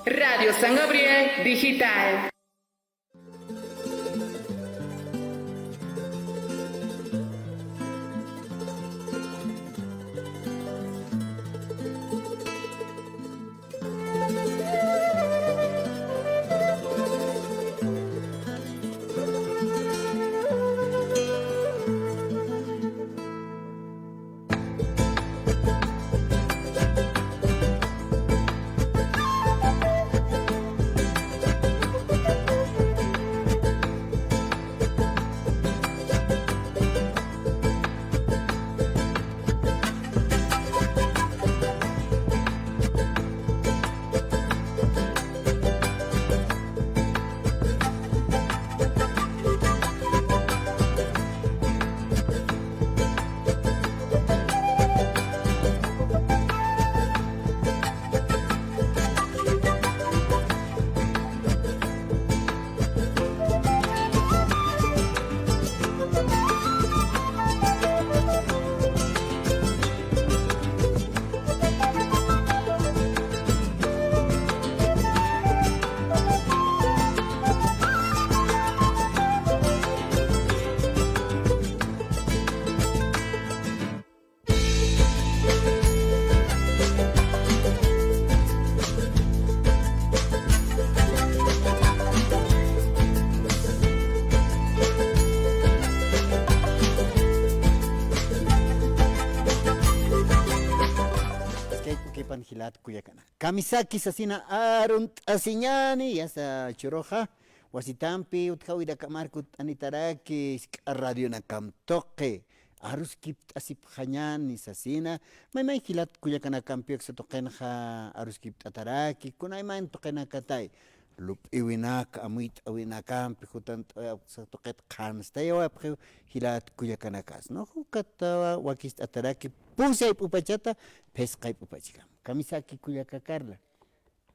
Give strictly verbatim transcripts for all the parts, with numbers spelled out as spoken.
Radio San Gabriel Digital. Kay kukipan jilat kullakana. Kamisaki sasina arunt'asiñani, yasta churuxa wasitampi utjawinakamark utt'anitaraki, jisk'a radionakamp tuqi aruskipt'asipxañani sasina, maymay jilat kullakanakampi aksa tuqinxa aruskipt'ataraki, kunayman tuqinakatay, lup'iwinak, amuyt'awinakampi, jutant'away aksa tuqit qhanstayawayapxiw jilat kullakanakas, ¿no? Ukat wakist'ataraki, pusayp'upachata, phisqayp'upachkam. Kamisaki kullaka Carla.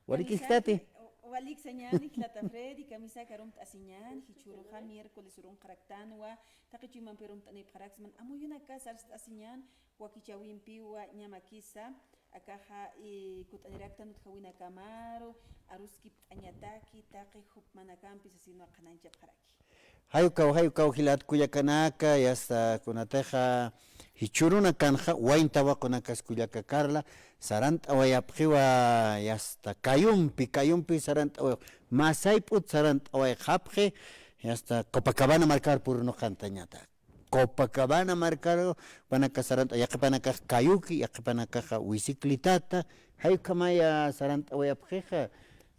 Walikistati. Kamisaki, o-, waliksañani, jilata Freddy, kamisaki arunt'asiñan, jichhüruxa miércoles urunxaraktanwa, taqi chuymampi arunt'anipxaraksman, amuyunakas arst'asiñan, wakichäwimpiwa ñamakisa, akaxa, y kut'aniraktan utjawinakamaru, aruskipt'añataki, taqi jupmanakampi sasinwa qhanañchapxaraki. Jay ukaw, jay ukaw jilat kullakanaka, yasta kunatixa jichhürunakanxa, wayn tawaqunakas kullaka Carla, sarant'awayapxiwa, yasta kayumpi, kayumpi sarant'away, masayp'ut sarant'awayxapxi, yasta Copacabana markar purinuqantañata. Copacabana markar, jupanakax sarant'a, yaqhipanakax kayuki, yaqhipanakaxa bicicletata, jay ukhamaya sarant'awayapxixa,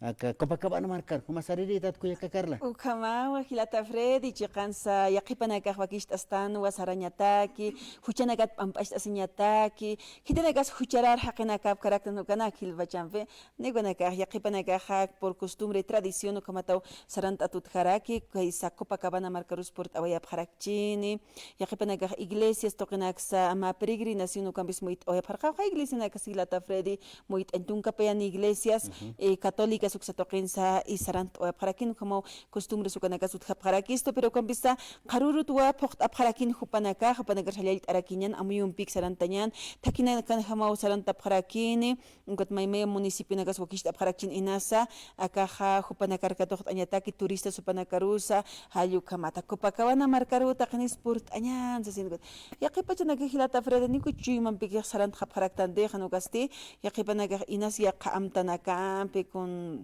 aka Copacabana markar, juma sariritat kullaka Carla. Ukhamawa, jilata Freddy, chiqansa yaqhipanakax wakicht'astanwa sarañataki, juchanakat p'amp'acht'asiñataki, jitinakas jucharar jaqinakapkaraktan ukanak jilpachampi, niwanakax, yaqhipanakaxa por costumbre, tradición, ukhamataw sarant'at utjaraki, kaysa Copacabana markarus purt'awayapxarakchini, yaqhipanakax iglesias tuqinaksa mä peregrinación ukampis muyt'awayapxarqawa, iglesianakas jilata Freddy, muyt'añ tunka payan iglesias, eh, católicas uksa tuqinsa, y sarant'awayapxarakin, ukhamaw costumbres ukanakas utjapxarakistu, pero ukampisa qharürutwa phuqt'apxarakin jupanakax, jupanakax jallallt'arakiñan, amuyumpik sarantañan, thakhinakanjamaw sarantapxarakini, ukat maymay municipionakas wakicht'apxarakchin inasa, akaxa jupanakar katuqt'añataki, turistas jupanakarusa, jall ukhamata Copacabana markaru taqinis purt'añan sasin ukat. Yaqhipachanakax jilata Freddy, niku chuymampikix sarantxapxaraktantixa, ukasti, yaqhipanakax inas yaqha amtanakampi kun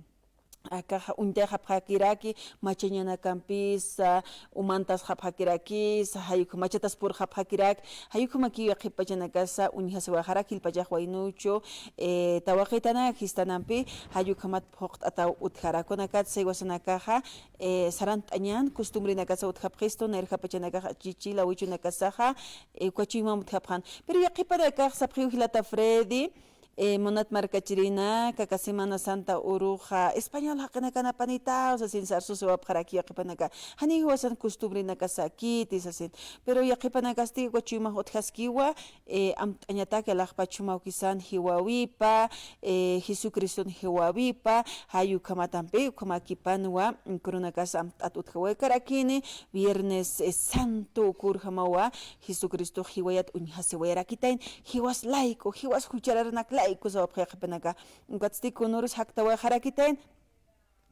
akaxa uñtayxapxakiraki, machañanakampisa, umantasxapxakirakisa, jay ukha machatas purxapxakirak, jay ukhamakiw yaqhipachanakasa uñjasiwaxarak jilpachax waynuchu, eh, tawaqitanak jistanampi, jay ukhamat phuqt'ataw utjara. Kunakat saywasanakaxa, eh, sarant'añan, costumbrenakasa utjapxistu, nayrjapachanakaxa chichi lawichunakasaxa, eh, uka chuymamp utjapxan. Pero yaqhipanakax sapxiw jilata Freddy, eh, munat markachirinaka, aka Semana Santa uruxa, español jaqinakan apanitaw, sasin sarsusiwapxaraki yaqhipanaka. Janiw jiwasan costumbrenakasakiti, sasin. Pero yaqhipanakasti uka chuymax utjaskiwa, eh, amt'añataki alaxpach juma ukisan jiwawipa, eh, Jesucriston jiwawipa, jay ukhamatampi, ukhamakipanwa, mm, kurunakas amt'at utjawaykarakini, Viernes, eh, Santo ukurjamawa, Jesucristox jiwayat uñjasiwayarakitan, jiwas layku, jiwas juchararnak jist'aykusawapxi yaqhipanaka. Ukatsti kunürus jaktawayxarakitayna.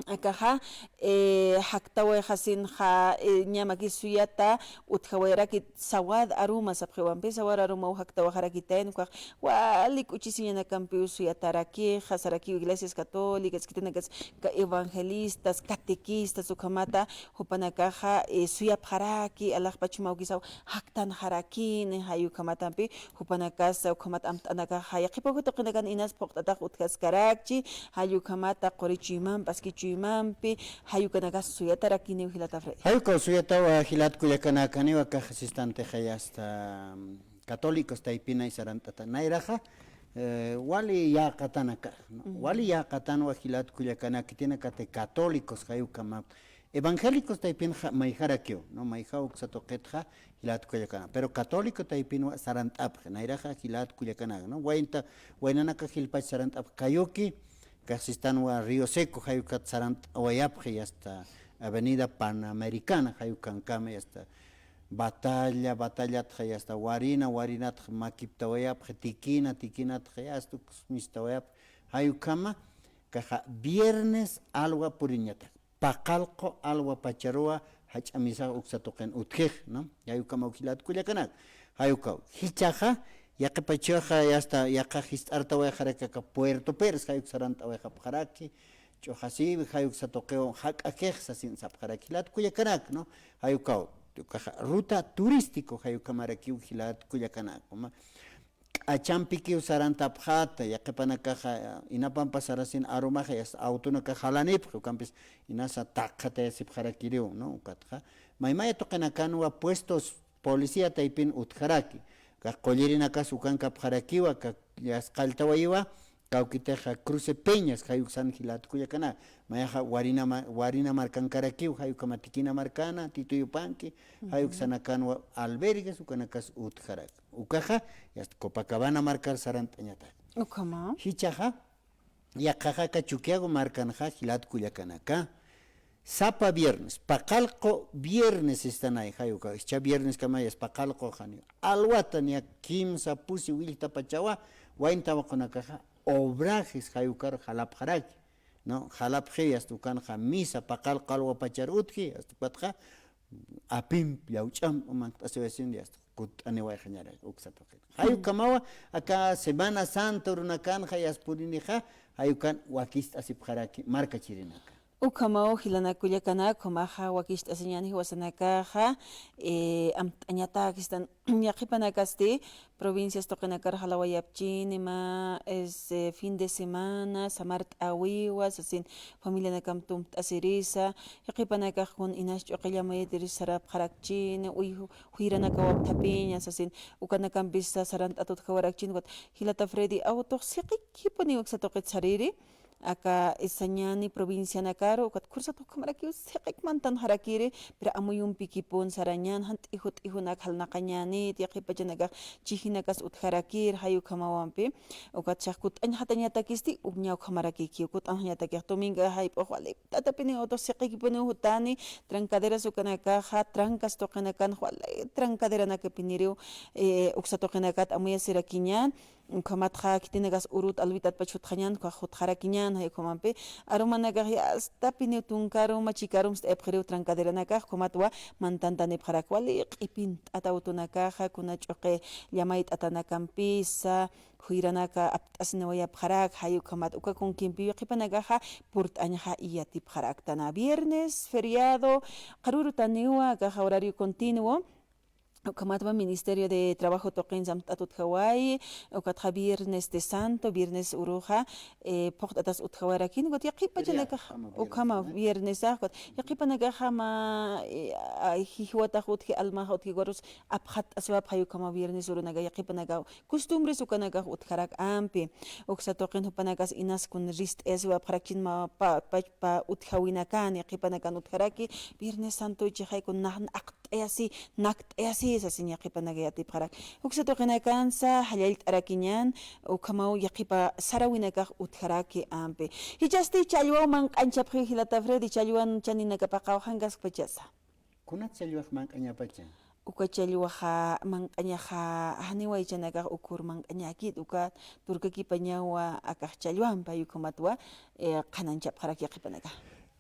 Akaxa, eh, jaktawayxasinxa, eh, ñamaki suyata utjawayaraki sawad aruma sapxiwampi, sawad arumaw jaktawayxarakitayna, ukax wali k'uchisiñanakampiw suyatarakixa, sarakiw iglesias católicas, khitinakasa evangelistas, catequistas, ukhamata jupanakaxa, eh, suyapxaraki, alaxpach jumawkisaw jaktanxarakini, jay ukhamatampi, jupanakasa, ukhamat amt'anakaxa, yaqhipaw tuqinakan inas phuqt'atax utjaskarakchi, jay ukhamata quri chuymampi, aski chuymampi, jay ukanakas suyatarakiniw jilata Freddy. Jay ukaw suyatawa jilat kullakanaka, janiw akax sistantixa yasta, mm, católicos taypinay sarant'ata. Nayraxa, eh, wali yäqatanaka, ¿no? Wali yäqatanwa jilat kullakanaka, khitinakati católicos jay ukhama. Evangélicos taypinxa mayjarakiw, ¿no? Mayjaw uksa tuqitxa jilat kullakanaka. Pero católico taypinwa sarant'apxi, nayraxa jilat kullakanaka, ¿no? Waynta, waynanaka jilpach sarant'apxi Cayuqui, kax sistanwa Río Seco, jay ukat sarant'awayapxi, y hasta Avenida Panamericana, jay ukankama, y hasta Batalla, Batallatxa, y hasta Warina, Warinatxa makiptawayapxi, Tiquina, Tiquinatxa, y hasta uksmistawayapxi, jay ukhama, kaxa viernes alwa puriñatak. Paqallqu alwa pacharuwa jach'a misa uksa tuqin utjix, ¿no? Jay ukhamaw jilat kullakanaka. Jay ukaw. Jichhaxa, yaqhipachaxa, yasta, yaqha jist'artawayxaraki aka Puerto Pérez, jay uksa sarant'awayxapxaraki, ch'uxasiwi, jay uksa tuqiw jak'akix sasin sapxaraki jilat kullakanaka, ¿no? Jay ukaw. Ukaxa ruta turístico, jay ukhamarakiw jilat kullakanaka. K'achampikiw sarantapxäta, yaqhipanakaxa, inapampa sarasin arumaxa, yasta, autonakax jalanipxi, ukampis inasa taqhatayasipxarakiriw, ¿no? Ukatxa, maymaya tuqinakanwa puestos policía taypin utjaraki, kax qullirinakas ukankapxarakiwa, kax, yasta, qalltawayiwa, kawkitixa Cruce Peñas, jay uksan jilat kullakanaka, mayaxa Warina ma-, Warina markankarakiw, jay ukhama Tiquina markana, Tito Yupanqui, jay uksanakanwa albergues, ukanakas utjaraki. Ukaxa, yasta, Copacabana markar sarant'añatak. Ukhama. Jichhaxa, yaqhaxa aka Chuquiago markanxa jilat kullakanaka. Sapa viernes, paqallqu viernes sistanay, jay uka, jichha viernes kamay, yasta, paqallqu jani. Alwata niya kimsa pusi willtapachawa, wayn tawaqunakaxa, obrajes, jay ukar jalapxaraki, ¿no? Jalapxi, yasta, ukanxa misa, paqallqu alwa pachar utji, yasta, ukatxa, apimp, llawch'amp, manq't'asiwasin, yasta, kutt'aniwayxañaraki, uksa tuqin. Jay ukhamawa, aka Semana Santa urunakanxa, yasta, purinixa, jay ukan wakist'asipxaraki, markachirinaka. Ukhamaw jilanak kullakanaka, ukhamaxa wakist'asiñäni jiwasanakaxa, eh, amt'añatak sistan, yaqhipanakasti, provincias tuqinakar jalawayapchini, mä, es, eh, fin de semana, samart'äwiwa, sasin familianakamp tumpt'asirisa, yaqhipanakax kun inas ch'uqi llamayatiris sarapxarakchini, uy, juyranakaw apthapiña, sasin, ukanakampisa sarant'at utjawarakchini, ukat, jilata Freddy, autox siqikipuniw uksa tuqit sariri, aka sañäni provincianakaru, ukat khursa tuqhamarakiw siqik mantanxarakiri, pero amuyumpikipun sarañän, jan t'iju t'ijunak jalnaqañänit, yaqhipachanakax chijinakas utjarakir, jay ukhamawampi, ukat sax kutt'añxatañatakisti, ukña ukhamaraki, kut'añxañatakix, domingo jayp'ux wali t'atapiniw, autox siqikipuniw jutani, trancaderas ukanakaxa, trancas tuqinakan, wali trancaderanakapiniriw, eh, uksa tuqinakat amuyasirakiñän, ukhamatxa khitinakas urut alwitatpach jutxañän, ukax jutxarakiñän, jay ukhamampi, arumanakax yasta piniw tunka aruma, chika arum ist'ayapxiriw trancaderanakax, ukhamatwa mantantanipxarak, wali q'ipint'ata utunakaxa, kuna ch'uqi llamay t'atanakampisa, juyranaka apt'asinawayapxarak, jay ukhamat uka kunkimpiw yaqhipanakaxa purt'añxa yatipxaraktana. Viernes, feriado, qharürutaniwa, akaxa horario continuo, ukhamatwa Ministerio de Trabajo tuqin samt'at utjawayi, ukatxa Viernes de Santo, viernes uruxa, eh, phuqt'atas utjawayarakin, ukat yaqhipachanakax, ukhama viernesax, ukat yaqhipanakaxa mä, eh, ay, jiwatax utji, almax utji, ukarus apxatt'asiwapxi, jay ukhama viernes urunaka, yaqhipanakaw costumbres ukanakax utjarak ampi, uksa tuqin jupanakas inas kun rist'ayasiwapxarakchin mä pa, pa, pa utjawinakan, yaqhipanakan utjaraki, Viernes Santo chixay kun nax, nax t'ayasi, nakt'ayasi, sasin yaqhipanaka yatipxarak. Uksa tuqinakansa, jallallt'arakiñän, ukhamaw yaqhipa saräwinakax utjaraki ampi. Jichhasti challwaw manq'añchapxiw jilata Freddy, challwan chaninakapax qawqhankaskpachasa. Kunat challwax manq'añapacha? Uka challwaxa manq'añaxa janiw aychanakax ukhur manq'añäkit, uka turkakipañawa akax challwampi, jay ukhamatwa, eh, qhananchapxarak yaqhipanaka.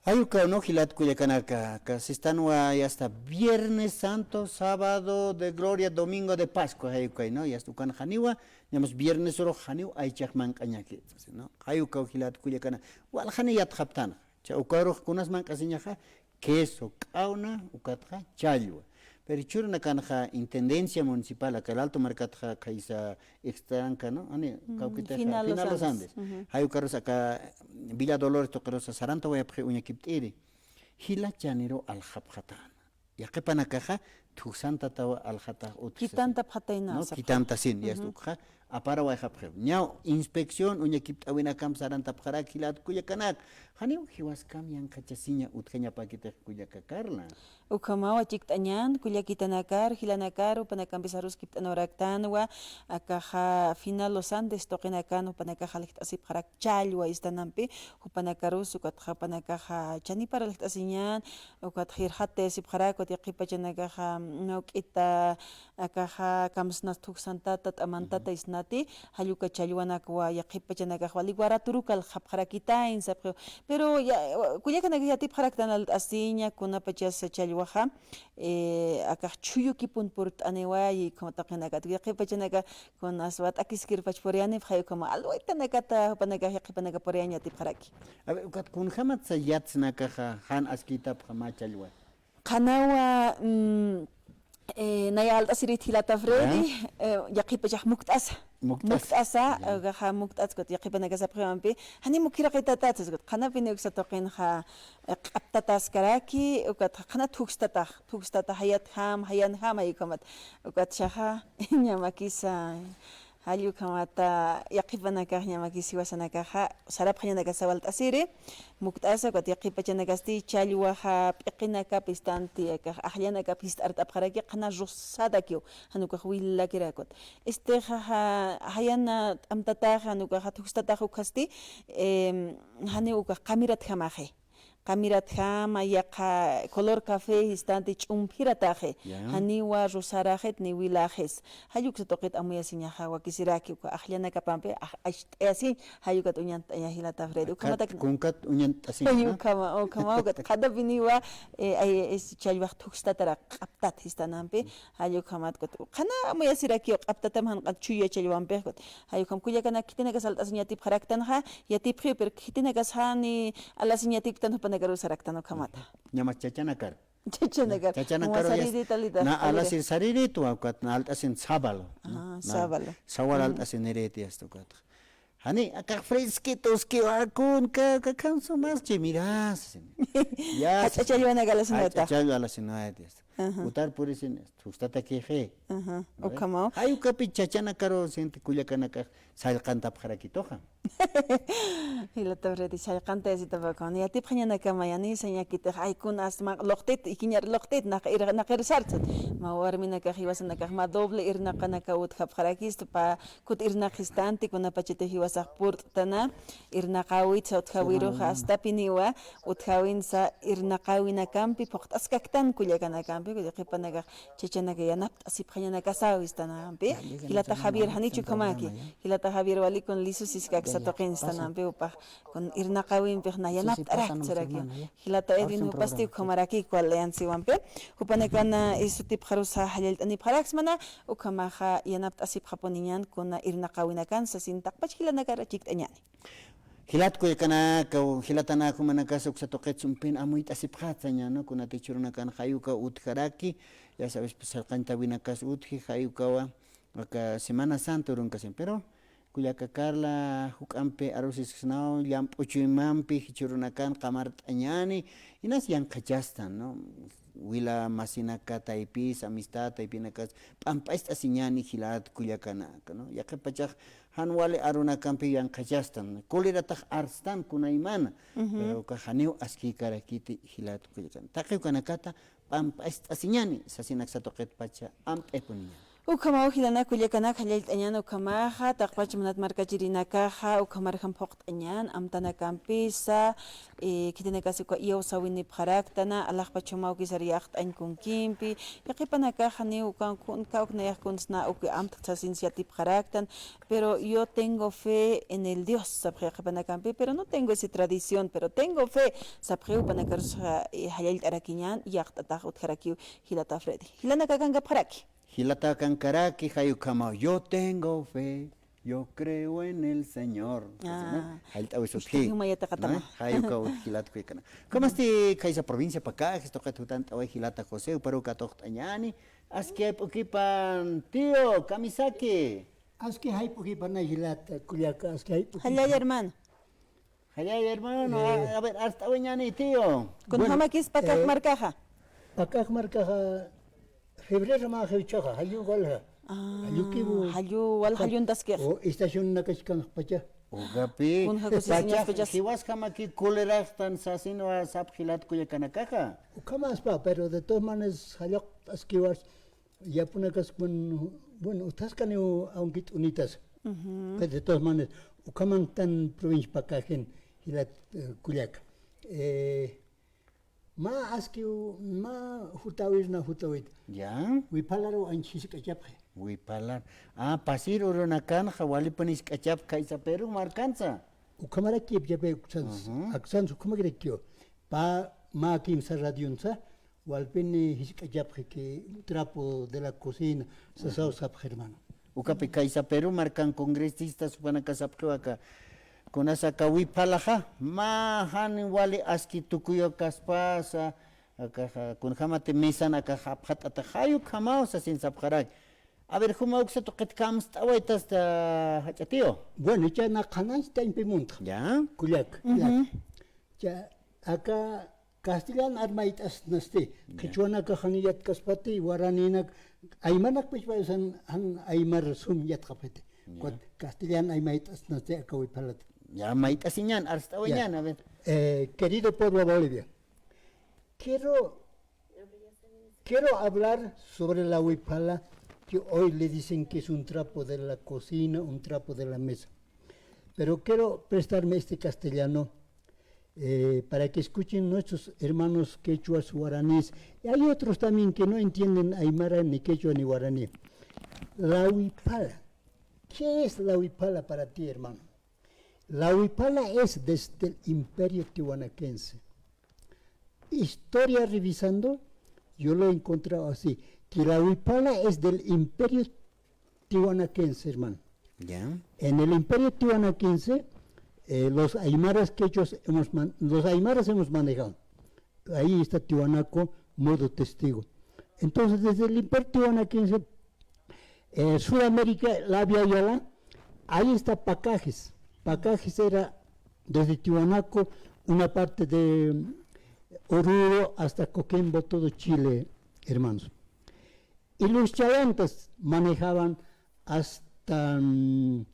Jay ukaw, ¿no? Jilat kullakanaka, ka sistanwa ya está Viernes Santo, Sábado de Gloria, Domingo de Pascua, jay ukay, ¿no? Ya está ukan janiwa, ñamas viernes urux janiw aychax manq'añäkit, ¿no? Jay ukaw jilat kullakana, waljani yatxaptana. Cha ukarux kunas manq'asiñaxa, queso, k'awna, ukatxa challwa. Pero jichhürunakanxa Intendencia Municipal, aka El Alto markatxa khaysa Extranca, ¿no? Ani, mm, kawkitixa Final Los Final Los Andes. Andes. Ujú. Jay ukarus aka Villa Dolores tuqirusa sarantawayapxi uñakipt'iri. Jila chaniru aljapxatäna. Yaqhipanakaxa thuksantataw aljatax utjsasi. Kitantapxatayna, ¿no? Sapxi. Kitantasin, ya, ujú, ukxa aparawayxapxiw. Ñaw inspección uñakipt'äwinakamp sarantapxarak jilat kullakanak. Janiw jiwaskam yanqhachasiña utjañapäkitix kullaka Carla. Ukhamawa chikt'añan, kullakitanakar, jilanakar, jupanakampis aruskipt'anawaraktänwa, akaxa Final Los Andes tuqinakan, jupanakax aljt'asipxarak challwa istanampi, jupanakarus, ukatxa jupanakaxa chanipar aljt'asiñan, ukatxa irxatayasipxarak, ukat yaqhipachanakaxa, mm, nawk'ita, akaxa kamsnas thuksantata, t'amantata, ujú, isnati, jall uka challwanakwa yaqhipachanakax wali waraturuk aljapxarakitayn sapxiw. Pero ya, kullakanakax yatipxaraktan alt'asiña, kunapachasa challwaxa, eh, akax chhuyukipun purt'aniwayi, ukhama tuqinakat. Yaqhipachanaka kunas wat'akiskirpach puriyanipxay, ukhama alwaytanakata, jupanakax yaqhipanaka puriyañ yatipxaraki. A ver, ukat kunjamatsa yatsnakaxa jan askïtapxa mä challwa. Qhanawa, mm, eh, naya alt'asirit jilata Freddy, ya, eh, yaqhipachax mukt'asa. Mukt'asa. Mukt'asa, ya, eh, ukaxa mukt'asa, ukat yaqhipanaka sapxiwampi, jani mukhiraqitatat, sas, ukat qhanapini uksa tuqinxa, eh, q'aptataskaraki, ukat qhana thukstatax, thukstatax jayatjam, jayanjam, jay ukhamat. Ukat saxa, ñamakisa. Jall ukhamata, yaqhipanakax ñamakis jiwasanakaxa, sarapxañanakasaw alt'asiri, mukt'asa, ukat yaqhipachanakasti challwaxa p'iqinakap istanti, akax ajllanakap jist'art'apxaraki, qhana rosadakiw, jan ukax wilakirakut. Este, ja, ja, jayana t'amtataxa, jan ukaxa thukstataxa ukhasti, em, janiw ukax qamiratjamaxi. Qamiratjama, yaqha color café jistanti ch'umphirataxi. Ya. Janiwa rosaraxit ni wilaxis. Jall uksa tuqit amuyasiñaxa wakisiraki uka ajllanakapampi, aj-, acht'ayasiñ, jall ukat uñant'aña jilata Freddy. Ukhamatak kunkat uñant'asiñ, jay, ¿no? Ukhama, ukhama, ukat qhanapiniwa, eh, ay, es, challwax thukstatarak q'aptat jistanampi. Jall ukhamat, ukat qhana amuyasirakiw q'aptatam jan ukat chuya challwampix, ukat. Jay ukham kullakanak khitinakas alt'asiñ yatipxaraktanxa, yatipxiw, pero khitinakas jani alasiñ yatipktan jupanakaruw saraktan ukhamata. Ñamas chachanakar. Chachanakar. Chachanakar, como ya, sariri talita. Na, a ver, alasir sariritwa, ukat na alt'asin sábalo, ¿no? Ah, na sábalo. Sawal, mm, alt'asin iriti, ya está, ukat. Jani, akax fresquitoskiwa, kun, ka, ka, kan sumas, che, mira, sin. Ya, jach'a challwanaka alasinata. Jach'a challwa alasinata, ya está. Ajá. Utar purisin, thuksatakixa. Ajá. ¿No ve? Ukhamaw. Jay ukapi chachanakaru sinti kullakanakax sallqantapxarakituxa. Jilata Freddy, sallqantayasitapxarakituxa. Yatipxañanakama, yanisa ñakitix, ay, kunas mä luqtit, ikiñar luqtit, naq ir-, naqir sartsat. Mä warminakax, jiwasanakax, mä doble irnaqanaka utjapxarakistu, pä kut irnaqhistanti, kunapachatix jiwasax purt'tana, irnaqäwitsa utjäwiruxa, astapiniwa, utjäwinsa irnaqäwinakampi phuqt'askaktan kullakanakampi, yaqhipanakax chachanaka yanapt'asipxañanakasaw istanampi. Jilata Javier, janichu ukhamaki. Jilata Javier, wali kun lisusiskaksa tuqin istanampi, jupax kun irnaqäwimpix na yanapt'arak saraki. Jilata Edwin, jupasti ukhamaraki, kual aliansiwampi. Jupanakana, eh, sutipxarusa jallallt'anipxaraksmana, ukhamaxa yanapt'asipxapuniñan kuna irnaqäwinakan sasin taqpach jilanakar chikt'añani. Jilat kullakanaka, jilatanaka, jumanakas uksa tuqit sumpin amuyt'asipxätsaña, ¿no? Kunatix jichhürunakan jay uka utjaraki, ya sabes, pues, sallqantawinakas utji, jay ukawa, aka Semana Santa urunkasin. Pero, kullaka Carla, juk'ampi arusiskisnaw, llamp'u chuymampi, jichhürunakan qamart'añani, inas yanqhachastan, ¿no? Wila masinaka taypis, amistad taypinakas, p'amp'acht'asiñani jilat kullakanaka, ¿no? Yaqhipachax jan wali arunakampi yanqhachastan, coleratax arstan kunaymana, pero ukax janiw askïkarakiti jilat kullakan. Taqi ukanakata p'amp'acht'asiñani, sasin aksa tuqitpacha amt'ipuniñani. Ukhamaw jilanaka kullakanaka, jallallt'añäni ukhamaxa, taqpach munat markachirinakaxa ukhamarjam phuqt'añäni amtanakampisa, eh, khitinakasa uka iyawsäwinipxaraktan, alaxpach jumaw ukisar yaqt'añ kunkimpi, yaqhipanakaxa janiw ukan kun, kawknayax kunsna uk amtk sasin yatipxaraktan, pero yo tengo fe en el Dios, sapxi yaqhipanakampi, pero no tengo esa tradición, pero tengo fe, sapxi jupanakarus, eh, jallallt'arakiñäni, yaqt'atax utjarakiw jilata Freddy. Jilanaka akankapxaraki. Jilata akankaraki, jay ukhamaw, yo tengo fe, yo creo en el Señor. Ah. Jallt'äwis utji. Jumax yatiqatama. ¿No? Jay uka utji jilat kullakanaka. Ukhamasti khaysa provincia Pacajes tuqit jutant'away jilata José, juparu katuqt'añäni. Aski jayp'ukipan, tío, kamisaki. Aski jayp'ukipan jilata kullaka, aski jayp'ukipan. Jallalla, hermano. Jallalla, hermano. Eh. A, a ver, arst'awayañäni, tío. Kunjamakis Pacajes markaxa. Pacajes markaxa, febrero mä jiwchhaxa, jallu walja. Ah, jallukiw. Jallu wal, jallunt'askix. O estacionanakax kanxpacha. Ukapi. Kunjakusiñaspachas. Jiwasjamaki colerastan sasinwa sapxi jilat kullakanakaxa. Ukhamaspa, pero de todas maneras, jallaqt'askiwas, yapunakas, bueno, bueno, utjaskaniw, aunque t'unitas. Ujú. Pero de todas maneras, ukhamantan provincia Pacajen, jilat, eh, kullaka. Eh, mä askiw, mä jutäwirna jutäwit. Ya. Wiphalaru anchhis jisk'achapxi. Wiphalar. Ah, pasir urunakanxa, walipun jisk'achapxi khaysa Perú markansa. Ukhamaraki yipyapi uksans, ujú, aksans ukhamakirakiw. Pä mä kimsa radionsa, walpini jisk'achapxi que trapo de la cocina, sasaw sapxi, hermano. Ukapi khaysa Perú markan congresistas jupanaka sapxiwa aka, kunasa aka wiphalaxa, mä jan wali aski tukuyukaspasa, akaxa, kunjamati mesanakax apxat'ata, jay ukhamaw sasin sapxaraki. A ver, juma uksa tuqit kamst'awaytasta, jach'a tío. Bueno, jichha na qhananchtañpi muntxa. Ya. Kullak, ujú, kullak. Jichha aka castellan ar mayt'asnasti, ya, qhichwanakax jan yatkaspati, waranïnak, aymanak pachpasan jan aymar sum yatxapxiti. Ya. Kut castellan ay mayt'asnasti aka wiphalat. Ya, mayt'asiñäni, arst'awayañäni, ya, a ver. Eh, querido pueblo Bolivia, quiero, quiero hablar sobre la wiphala que hoy le dicen que es un trapo de la cocina, un trapo de la mesa. Pero quiero prestarme este castellano, eh, para que escuchen nuestros hermanos quechuas, guaraníes, y hay otros también que no entienden aymara, ni quechua, ni guaraní. La wiphala. ¿Qué es la wiphala para ti, hermano? La wiphala es desde el Imperio Tiwanaquense. Historia revisando, yo lo he encontrado así, que la wiphala es del Imperio Tiwanaquense, hermano. Ya. En el Imperio Tiwanaquense, eh, los aymaras quechuas hemos man-, los aymaras hemos manejado. Ahí está Tiwanaco, modo testigo. Entonces, desde el Imperio Tiwanaquense, eh, Sudamérica, la Abya Yala, ahí está Pacajes. Pacajes era desde Tiwanaco, una parte de Oruro hasta Coquimbo, todo Chile, hermanos. Y los chayantas manejaban hasta, mm,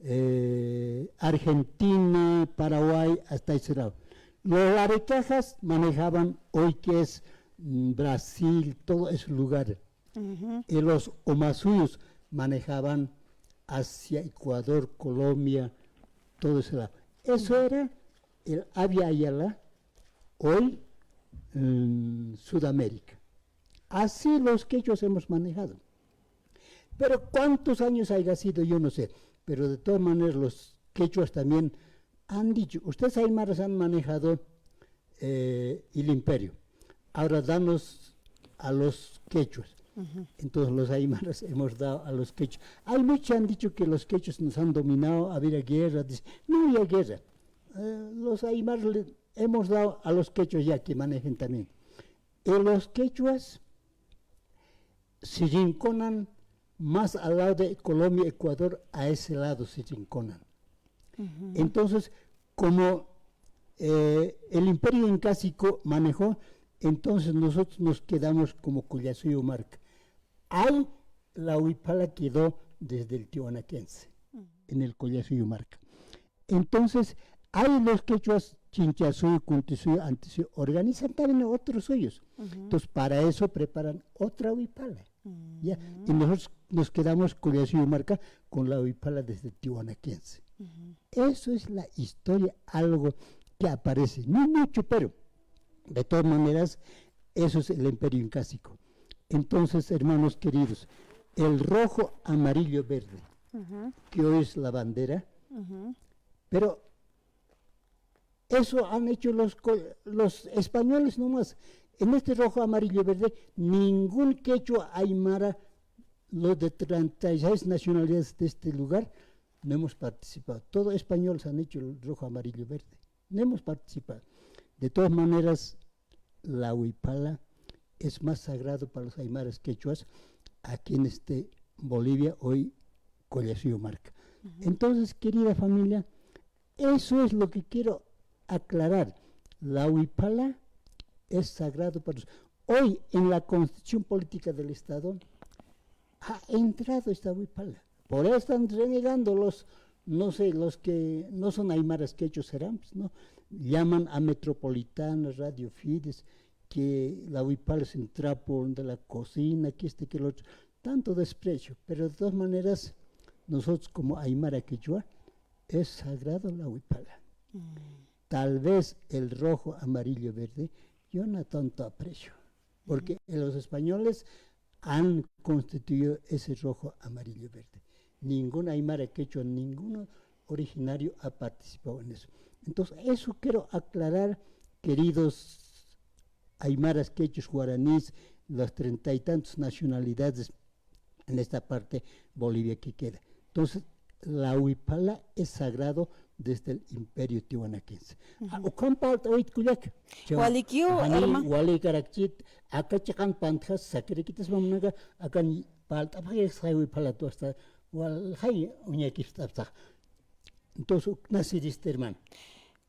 eh, Argentina, Paraguay, hasta ese lado. Los larecajas manejaban hoy que es, mm, Brasil, todo ese lugar. Ujú. Y los omasuyos manejaban hacia Ecuador, Colombia, todo ese lado. Eso, ujú, era el Abya Yala, hoy, mm, Sudamérica. Así los quechuas hemos manejado. Pero cuántos años haya sido, yo no sé. Pero de todas maneras, los quechuas también han dicho, ustedes aymaras han manejado, eh, el imperio. Ahora danos a los quechuas. Ujú. Entonces los aymaras hemos dado a los quechuas. Hay muchos han dicho que los quechuas nos han dominado, había guerra. Dice, no había guerra. Eh, los aymaras le hemos dado a los quechuas ya que manejen también. Y los quechuas se rinconan más al lado de Colombia, Ecuador, a ese lado se rinconan. Ujú. Entonces, como, eh, el imperio incásico manejó, entonces nosotros nos quedamos como Collasuyo Mark. Ahí la wiphala quedó desde el tiwanaquense, ujú, en el Collasuyo Mark. Entonces, ahí los quechuas, Chinchasuyo, Kuntisuyo, Antisuyo, organizan también otros suyos. Ujú. Entonces, para eso preparan otra wiphala. Ya, y, ujú, nosotros nos quedamos Collasuyo Marca con la huipala desde Tiwanaquense. Eso es la historia, algo que aparece, no mucho, pero de todas maneras, eso es el imperio incásico. Entonces, hermanos queridos, el rojo, amarillo, verde, que hoy es la bandera, pero eso han hecho los, co- los españoles nomás. En este rojo, amarillo, verde, ningún quechua aymara, los de treinta y seis nacionalidades de este lugar, no hemos participado. Todos españoles han hecho el rojo, amarillo, verde. No hemos participado. De todas maneras, la huipala es más sagrado para los aymaras quechuas aquí en este Bolivia, hoy Collasuyo Marca. Entonces, querida familia, eso es lo que quiero aclarar. La huipala es sagrado para los... Hoy, en la constitución política del Estado, ha entrado esta huipala. Por eso están renegando los, no sé, los que no son aymaras quechos serán, pues, ¿no? Llaman a Metropolitana, Radio Fides, que la huipala es entrar por de la cocina, que este, que el otro. Tanto desprecio, pero de todas maneras, nosotros como aymara quechua, es sagrado la huipala. Tal vez el rojo, amarillo, verde, yo no tanto aprecio, porque los españoles han constituido ese rojo, amarillo, verde. Ningún aymara quechua, ninguno originario ha participado en eso. Entonces, eso quiero aclarar, queridos aymaras, quechos, guaraníes, las treinta y tantas nacionalidades en esta parte Bolivia que queda. Entonces, la huipala es sagrado desde el Imperio Tiwanaquense. Ah, ukham palt'awit kullaka. Walikiw, hermano. Wali karakchit, aka chiqan pantjas, sakirikitas mamunaka, akan palt'apxay huipala tuwasta, wal jay uñakist'apxta. Entonces, uk nasirista, hermano.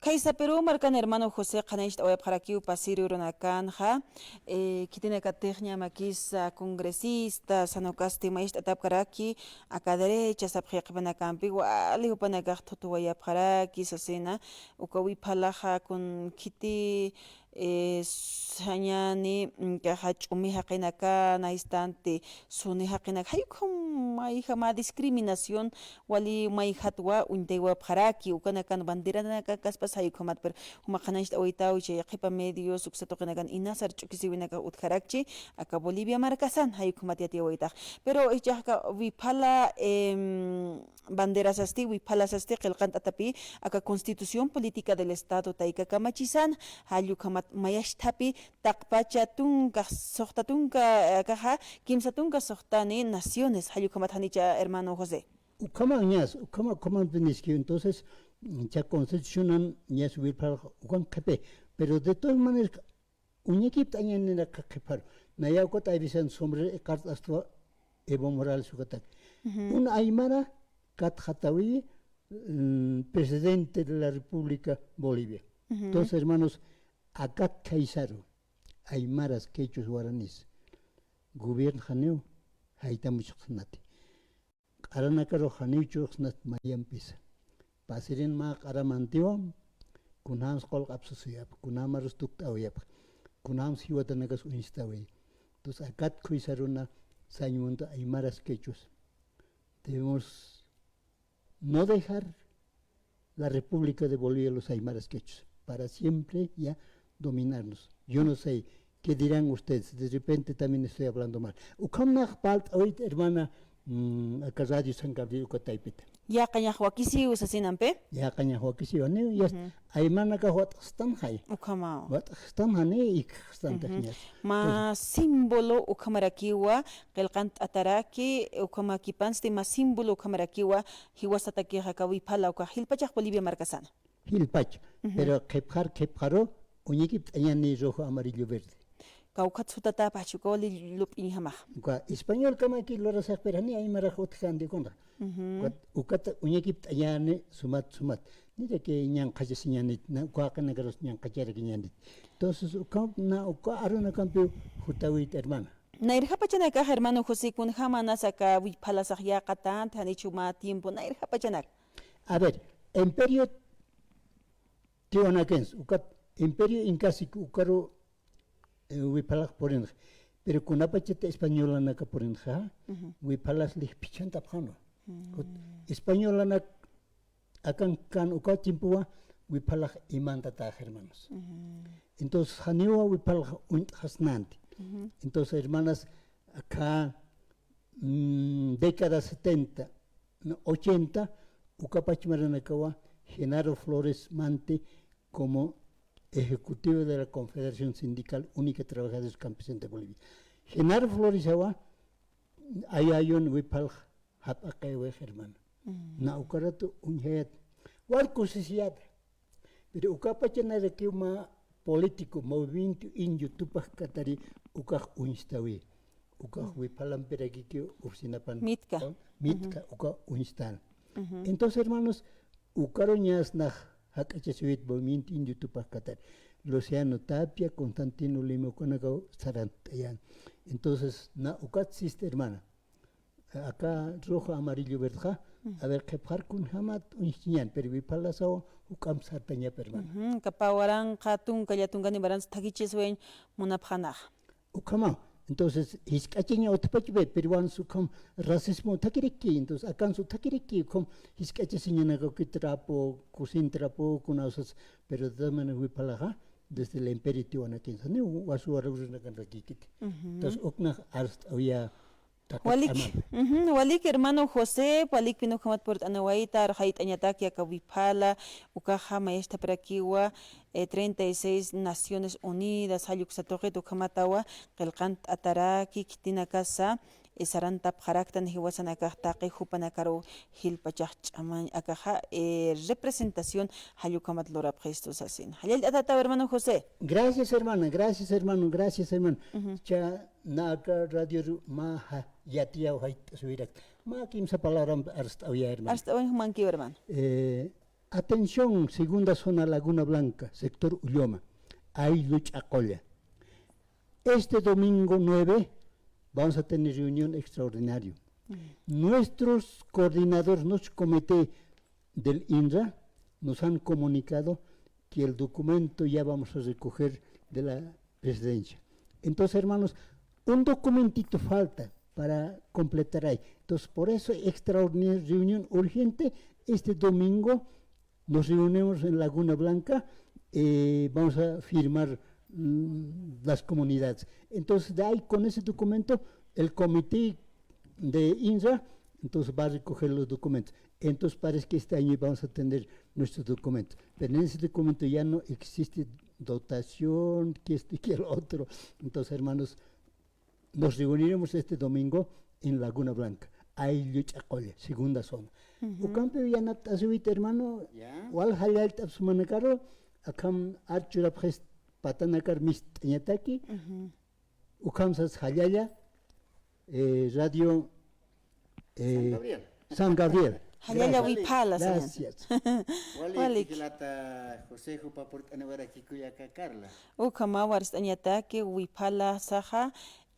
Khaysa Perú markan hermano José qhanañcht'awayapxarakiw pasir urunakanxa, eh, khitinakatix ñamakisa congresista, sanukasti mayacht'atapkaraki, aka derecha sapxi qhipanakampi, wali jupanakax thutuwayapxaraki, sasina, uka huiphalaxa kun khiti, eh, sañani, mm, kaxa ch'umi jaqinakana, instante, suni jaqinaka, jay ukham mayjama discriminación, wali mayjatwa uñtaywapxaraki, ukanakan banderanaka kaspas jay ukhamat, pero juma qhanañcht'awaytaw chay qhipa medios, uksa tuqinakan inasar ch'ukisiwinaka utjarakchi, aka Bolivia markasan, jay ukhamat yatiyawaytax. Pero ichaxka huiphala, em, banderasasti, huiphalasasti, qillqant'atapi, aka Constitución Política del Estado tayka kamachisan, jall ukhamat mayacht'api, taqpacha tunka, suxta tunka, akaxa, kimsa tunka suxtani naciones, jall ukhamat janicha, hermano José. Ukhamañas, ukhama, ukhaman piniski, entonces, cha constitucionan ñas huiphala, ukan qhipi, pero de todas maneras, uñakipt'añaniraka qhipharu. Naya ukat aybisan sombrero iqart'astwa Evo Morales ukatak. Un aymara katxatawi, mm, presidente de la República Bolivia. Entonces, hermanos, akat khaysaru, aymaras, quechuas, guaraníes, gobierno janiw, jaytamuchxnati. Q'aranakarux janiw churxsnat mayampisa. Pasirin mä q'aramantiwa, kunjams qullq apsusuyapx, kunjämarus tukt'awayapx, kunjams jiwatanakas uñstawi. Entonces, akat khuysaruna sañ munta aymaras quechuas. Debemos no dejar la República de Bolivia, los aymaras quechos, para siempre ya dominarnos. Yo no sé qué dirán ustedes, de repente también estoy hablando mal. Ukham nax palt'awit, hermana, mm, aka Radio San Gabriel uka taypita. Yaqañax wakisiw sasinampi? Yaqañax wakisiw, ni, ya está. Aymanakax wat'xstan jay. Ukhamaw. Wat'xstan jani, ikxstan taxñas. Mä símbolo ukhamarakiwa, qillqant'ataraki, ukhamakipansti mä símbolo ukhamarakiwa, jiwasatakixa aka huiphala uka jilpachax Bolivia markasana. Jilpach, pero qhipxar, qhipxaru, uñakipt'añani rojo, amarillo, verde. Kawkhat sutatapax, uka wali lup'iñjamax. Uka español kamaki lurasax, pero jani aymarax utjandi kunxa. Ukat, ukat uñakipt'añani sumat, sumat. Niraki ñanqhachasiñanit, na, uka jaqinakarus ñanqhacharakiñanit. Entonces, uka, na, uka arunakampiw jutawit, hermana. Nayrjapachanakax, hermano José, kunjamanas aka huiphalasax yäqatänt, janichu mä tiempo, nayrjapachanaka. A ver, Imperio Tiwanaquense, ukat Imperio Incásico, ukaru, eh, huiphalax purinx. Pero kunapachata españolanaka purinxa, wiphalas lij phichhantapxanwa. Kut españolanak akan kan uka tiempowa wiphalax imantatax, hermanos. Entonces, janiwa wiphalax uñt'xasnanti. Entonces, hermanas, acá, mm, década setenta, no, ochenta, ukapach maranakawa Genaro Flores Manti como ejecutivo de la Confederación Sindical Única de Trabajadores Campesinos de Bolivia. Genaro Flores awa, ayayun wiphal jap'aqaywix, hermano. Na ukaratu uñjayat. Wal kusisiyata. Pero ukapachanarakiw mä político, movimiento indio Tupac Katari ukax uñstawi. Ukax wiphalampirakikiw oficinapan. Mitka. Mitka, uka uñstan. Entonces, hermanos, ukaruñas nax jak'achasiwit movimiento indio Tupac Katari. Luciano Tapia, Constantino Lima, ukanakaw sarant'ayan. Entonces, na ukat sista, hermana. Acá rojo, amarillo, verdqa. A ver, qhipxar kunjamat uñjchiñan, pero wiphalasaw juk'amp sartañap, hermana. Ujú, kapa waranqa tunka, llatunkani waransa thakichiswayañ munapxanaxa. Ukhamaw. Entonces, jisk'achaña utjpachpi, peruanos ukham racismo thakiriki, entonces, akansu thakiriki, ukham jisk'achasiñanaka uki trapo, cocina trapo, kunasas, pero de todas maneras wiphalaxa, desde el imperio tiwanakinsa, ni wasu warurinakan rakikiti. Entonces, uknax arst'awiya Walik, ujú, walik, hermano José, walikpin ukhamat purt'anawayta, arxayt'añataki aka wiphala, ukaxa mayastapirakiwa, eh, treinta y seis Naciones Unidas, jall uksa tuqit ukhamatawa, qillqant'ataraki, khitinakasa, eh, sarantapxaraktan jiwasanakax taqi jupanakaru jilpachax ch'amañ, akaxa, eh, representación jall ukhamat lurapxistu sasin. Jallallt'atataw, hermano José. Gracias, hermana, gracias, hermano, gracias, hermano. Cha Naka radioru mä ja-, yatiyaw jayt'asiwirakta. Mä kimsa palabra arst'awiya, hermano. Arst'awiñ jumankiw, hermano. Eh, atención, segunda zona Laguna Blanca, sector Ulloma, Ayllu Ch'aqolla. Este domingo nueve vamos a tener reunión extraordinario. Nuestros coordinadores, nuestro comité del inra nos han comunicado que el documento ya vamos a recoger de la presidencia. Entonces, hermanos, un documentito falta para completar ahí. Entonces, por eso, extraordinaria reunión urgente, este domingo nos reunimos en Laguna Blanca, eh, vamos a firmar, mm, las comunidades. Entonces, de ahí, con ese documento, el comité de inra, entonces va a recoger los documentos. Entonces parece que este año vamos a tener nuestros documentos. Pero en ese documento ya no existe dotación, que esto y que el otro. Entonces, hermanos, nos reuniremos este domingo en Laguna Blanca, Ayllu Ch'aqolla, segunda zona. Ukampi yanapt'asiwit, hermano, wal jallallt'apxi jumanakaru, akham archurapxis patanakar mist'añataki, Ukham sas jallalla, eh, radio, eh, San Gabriel. San Gabriel. Jallalla wiphala sañan. Gracias. Walik. Walik. Jilata José, jupa purt'aniwaraki kullaka Carla. Ukhamaw arst'añataki wiphala saxa,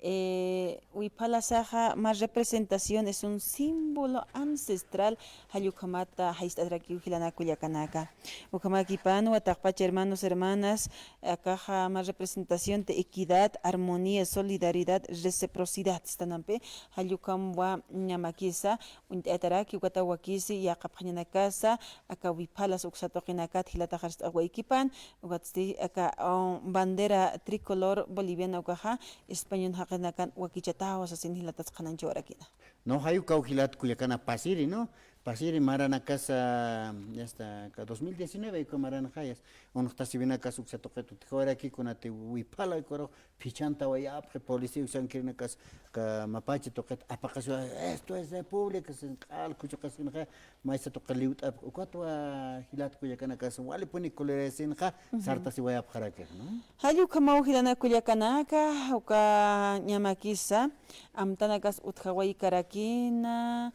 eh, wiphala saxa, más representación, es un símbolo ancestral, jall ukhamata jayt'arakiw jilanaka kullakanaka. Ukhamakipanwa taqpach hermanos, hermanas, akaxa mä representación de equidad, armonía, solidaridad, reciprocidad, sistanampi, jall ukham wa ñamakisa, uñt'ayataraki, ukata wakisi, yäqapxañanakasa, aka wiphalas uksa tuqinakat jilatax arst'awaykipan, ukatsti aka, um, bandera tricolor boliviana ukaxa, España jaqinakan wakichatawa sasin jilatas qhanañchawarakina. No, jay ukaw jilat kullakana pasiri, ¿no? Pasiri maranakasa, ya está, ka dos mil diecinueve uka maranakayas. Unuqtasiwinakas uksa tuqit utjawaraki kunati wiphala ukarux phichhantawayapxi, policía uksankirinakas ka mapachi tuqit apaqasiwa, "Esto es república", sin q'al khuchuqasinxa, maysa tuqi liwt'apxi, ukatwa jilat kullakanakas walipuni kulirasinxa, sartasiwayapxaraki, ¿no? Jall ukhamaw jilanaka kullakanaka, uka ñamakisa, amtanakas utjawaykarakina,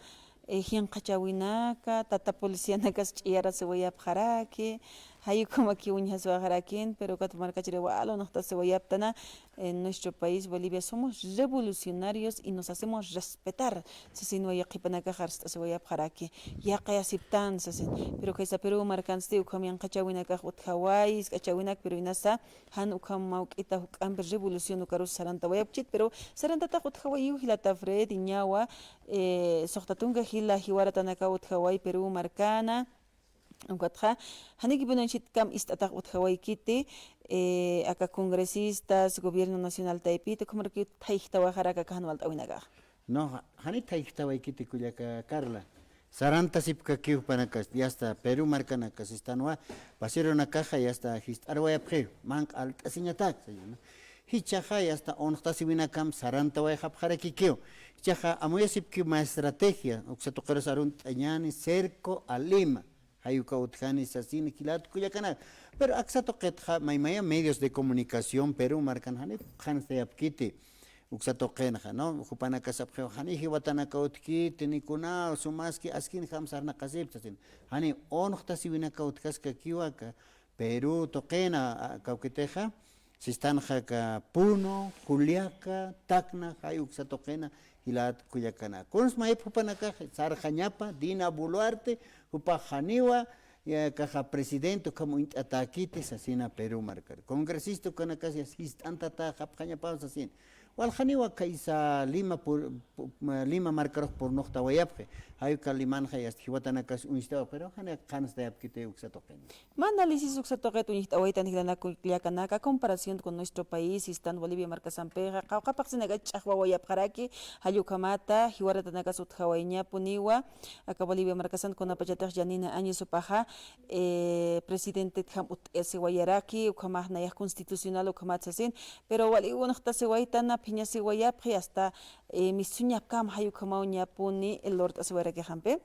eh, jinqhachawinaka, tata policianakas ch'iyarasiwayapxaraki, Jay ukhamakiw uñjaswaxarakin, pero ukat markachiriw wal uñjt'asiwayaptana, en nuestro país Bolivia somos revolucionarios y nos hacemos respetar. Sasinwa yaqhipanakax arst'asiwayapxaraki, yaqay asiptan sasin. Pero khaysa Perú markansti ukham yanqhachäwinakax utjaway, jisk'achäwinak, pero inasa jan ukham mawk'ita juk'ampi revolución ukarus sarantawayapkchit, pero sarantatax utjawayiw jilata Fred, iñawa, eh, suxta tunka jila jiwaratanakaw utjaway Perú markana, ukatxa, janiki bueno, anchitkam ist'atax utjawaykiti, eh, aka congresistas, gobierno nacional taypita, ukhamarakiw thayjtawaxaraki aka jan walt'äwinakax. No, ja-, jani thayjtawaykiti kullaka Carla. Sarantasipkakiw jupanakas, yasta Perú markanakas, sistanwa, pasirunakaxa, yasta jist'arwayapxiw, manq'a alt'asiñatak, señor, ¿no? Jichhaxa, yasta uñjt'asiwinakam sarantawayxapxarakikiw. Jichhaxa amuyasipkiw mä estrategia, uksa tuqirus arunt'añäni, cerco a Lima. Jay uka utjani sasini jilat kullakanaka. Pero aksa tuqitxa maymaya medios de comunicación Perú markan jani qhanstayapkiti. Uksa tuqinxa, ¿no? Jupanakas sapxiw jani jiwatanaka utjkiti, ni kunaw, sumaski, askinjam sarnaqasipta, sasin. Jani uñjt'asiwinaka utjaskakiwa aka Perú tuqina, a, kawkitixa. Sistanxa aka Puno, Juliaca, Tacna, jay uksa tuqina, jilat kullakanaka. Kuns mayip jupanakax, sarxañapa, Dina Boluarte, jupax janiwa, ya, akaxa presidente, ukham uñt'atäkiti, sasina Perú markar. Congresista ukanakas, ya, jist'antataxapxañapaw, sasin. Waljaniwa khaysa Lima pur-, pu-, ma-, Lima markarux purnuxtawayapxi. Jay uka Limanxa, ya, jiwatanakas uñstawapxi, pero jani qhanstayapkiti uksa tuqina. Mä análisis uksa tuqit uñjt'awaytan jilanaka kullakanaka, comparación con nuestro país, sistan Bolivia markasampixa, qawqha phaxsinakach ch'axwawayapxaraki, jall ukhamata, jiwaratanakas utjawayañapuniwa, aka Bolivia markasan kunapachatix Janina Áñez jupaxa, eh, presidentetjam utjasiwayaraki, ukhamax nayax constitucional ukhamat sasin, pero wali uñjt'asiwaytana phiñasiwayapxi, hasta, eh, misuñapkam jay ukhamaw ñapuni lurt'asiwayarakixampi.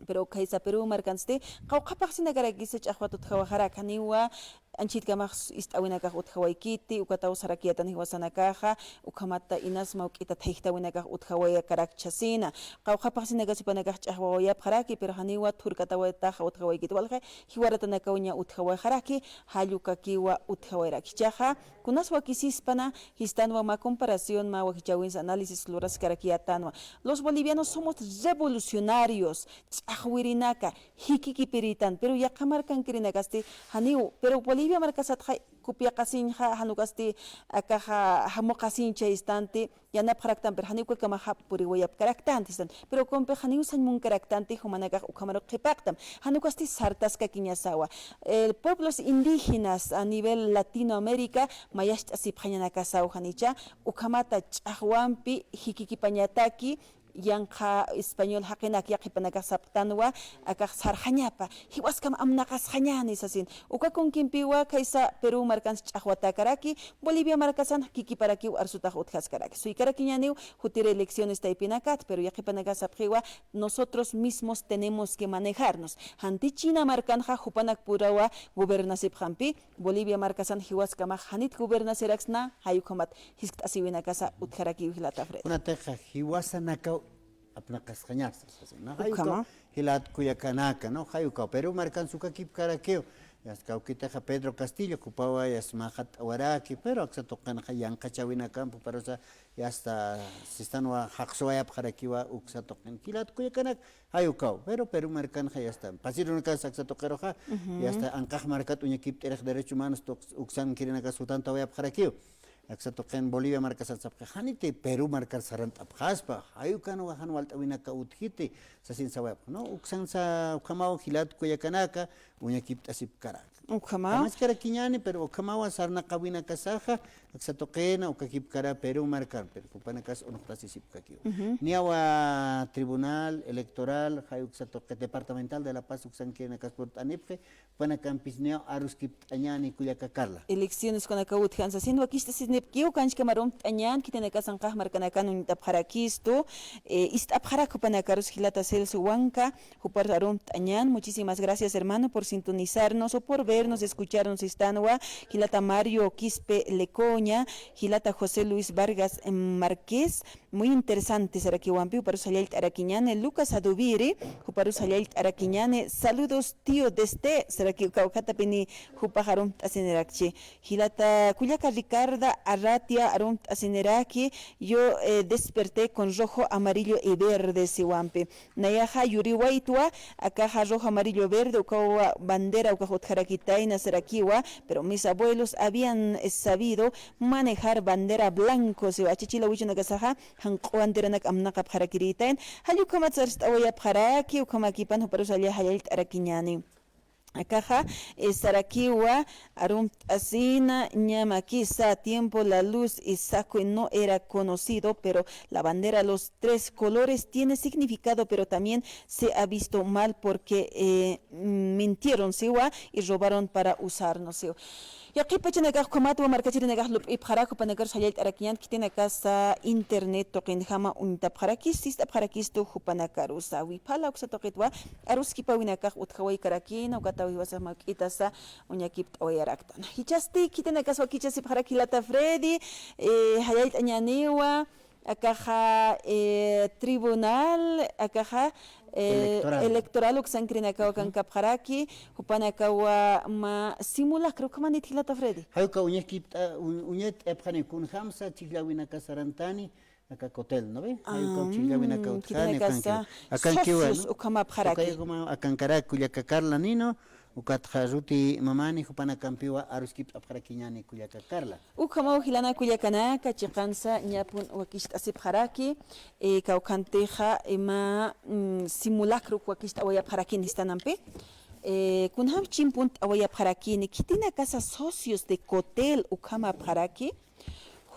Pero khaysa Perú markansti, qawqha phaxsinakarakisa ch'axwat utjawaxarak, janiwa, anchitkamax ist'äwinakax utjawaykiti, ukataw sarakiyätan jiwasanakaxa, ukhamata inas mawk'ita thayjtäwinakax utjawayakarakchasina. Qawqha phaxsinakasa jupanakax ch'axwawayapxaraki, pero janiwa thurkatawaytaxa utjawaykiti. Walja, jiwaratanakaw ña utjawayaxaraki, jall ukakiwa utjawayarakchi. Jichhaxa, kunas wakisispana, jistanwa mä comparación, mä wakichäwinsa análisis luraskarakiyätanwa. Los bolivianos somos revolucionarios, ch'axwirinaka, jikikipiritan, pero yaqha markankirinakasti janiw, pero Bolivia markasatxa kupiaqasiñxa, jan ukasti akaxa jamuqasiñcha istanti, yanapxaraktan, pero janiw ukakamaxa puriwayapkaraktanti istan, pero ukampix janiw sañ munkaraktanti, jumanakax ukhamarux qhipaqtam, jan ukasti sartaskakiñasawa. El pueblos indígenas a nivel Latinoamérica, mayacht'asipxañanakasaw janicha, ukhamata ch'axwampi jikikipañataki, yanqha español jaqinak yaqhipanakax sapxtanwa, akax sarxañapa, jiwaskam amnaqasxañäni sasin. Uka kunkimpiwa khaysa Perú markans ch'axwatakaraki, Bolivia markasan jikikiparakiw arsutax utjaskaraki. Suykarakiñäniw jutir elecciones taypinakat, pero yaqhipanakax sapxiwa, nosotros mismos tenemos que manejarnos. Janti China markanxa jupanakpurawa gobernasipxampi, Bolivia markasan jiwaskamax janit gobernasiraksna, jay ukhamat jiskt'asiwinakasa utjarakiw jilata Fred. Kunatixa jiwasanakaw apnaqasxañasa, ¿no? Jay ukaw, ukhama, jilat kullakanaka, ¿no? Jay ukaw, Perú markans ukakipkarakiw. Yasta kawkitixa Pedro Castillo, jupawa yasta mä jat'awaraki, pero aksa tuqinxa yanqhachäwinakamp juparusa yasta sistanwa jaqsuwayapxarakiwa uksa tuqin. Jilat kullakanaka, jay ukaw, pero Perú markanxa yasta. Pasirunakas aksa tuqiruxa, yasta anqax markat uñakipt'irix derecho humanos tuq-, uksankirinakas jutantawayapxarakiw. Aksa tuqin Bolivia markasan sapxi, janiti Perú markar sarant'apxaspa, jay ukanwa jan walt'äwinaka utjiti, sasin sawayapxi, ¿no? Uksansa ukhamaw jilat kullakanaka, uñakipt'asipkaraki. Ukhamaw. Jamaskarakiñäni, pero ukhamawa sarnaqäwinakasaxa, aksa tuqina, ukakipkara Perú markar, pero jupanakas uñjt'asisipkakiw. Niyawa Tribunal Electoral, jay uksa tuqi Departamental de La Paz, uksankirinakas purt'anipxi, jupanakampis niyaw aruskipt'añäni kullaka Carla. Elecciones kunaka utjan sasin wakicht'asisinipkiw, ukanchkam arumt'añän, khitinakasan qhax markanakan uñt'apxarakistu, eh, ist'apxarak jupanakarus jilata Celso Huanca, jupar arumt'añän. Muchísimas gracias, hermano, por sintonizarnos o por vernos, escucharnos, istanwa, jilata Mario Quispe Lecoña, jilata José Luis Vargas, em, Márquez, Muy interesante sarakiwampi, juparus jallallt'arakiñäni, Lucas Adubiri, juparus jallallt'arakiñäni, saludos tío desde, sarakiw kawkhatapini jupax arumt'asiñarakchi. Jilata kullaka Ricarda Arratia arumt'asiñaraki, yo, eh, desperté con rojo, amarillo y verde siwampi. Nayaxa yuriwaytwa, akaxa rojo, amarillo, verde, ukawa bandera ukax utjarakitayna sarakiwa, pero mis abuelos habían, eh, sabido manejar bandera blanco, siwa achichila wichunakasaxa, janq'u banderanak amnaqapxarakirïtayn, jall ukhamat sarst'awayapxaraki, ukhamakipan juparus jallallt'arakiñäni. Akaxa, eh, sarakiwa, arumt'asina, ñamakisa, tiempo la luz y saco no era conocido, pero la bandera los tres colores tiene significado, pero también se ha visto mal porque, eh, mintieron, siwa, y robaron para usarnos, siwa. Yaqhip pachanakax ukhamatwa markachirinakax lup'ipxarak, jupanakarus jallallt'arakiñän, khitinakasa internet tuqinjama uñtapxarakis, sist'apxarakistu jupanakarusa. Wiphala uksa tuqitwa, aruskipawinakax utjawaykarakïna, ukataw jiwasax mä juk'itasa uñakipt'awayaraktan. Jichhasti khitinakasa wakichasipxarak jilata Freddy, eh, jallallt'añäniwa, akaxa, eh, tribunal, akaxa, eh, electoral. Electoral uksankirinakaw akankapxaraki, jupanakawa mä simulacro, ukhamanit jilata Freddy. Jay uka uñakipt'a-, u-, uñatt'ayapxani kunjamsa chhijllawinaka sarantani, aka COTEL, ¿no ve? Jay uka chhijllawinaka utjani, khitinakasa akankiwa, akankiwa, socios, ¿no? Ukhamapxaraki. Uka ukhaman akankarak kullaka Carla Nino, ukatxa Ruti Mamani, jupanakampiwa aruskipt'apxarakiñäni kullaka Carla. Ukhamaw jilanaka kullakanaka, chiqansa ñapun wakicht'asipxaraki, eh, kawkhantixa, eh, mä, mm, simulacro wakicht'awayapxarakini jistanampi. Eh, kunjam chimpunt'awayapxarakini, khitinakasa socios de COTEL ukhamapxaraki,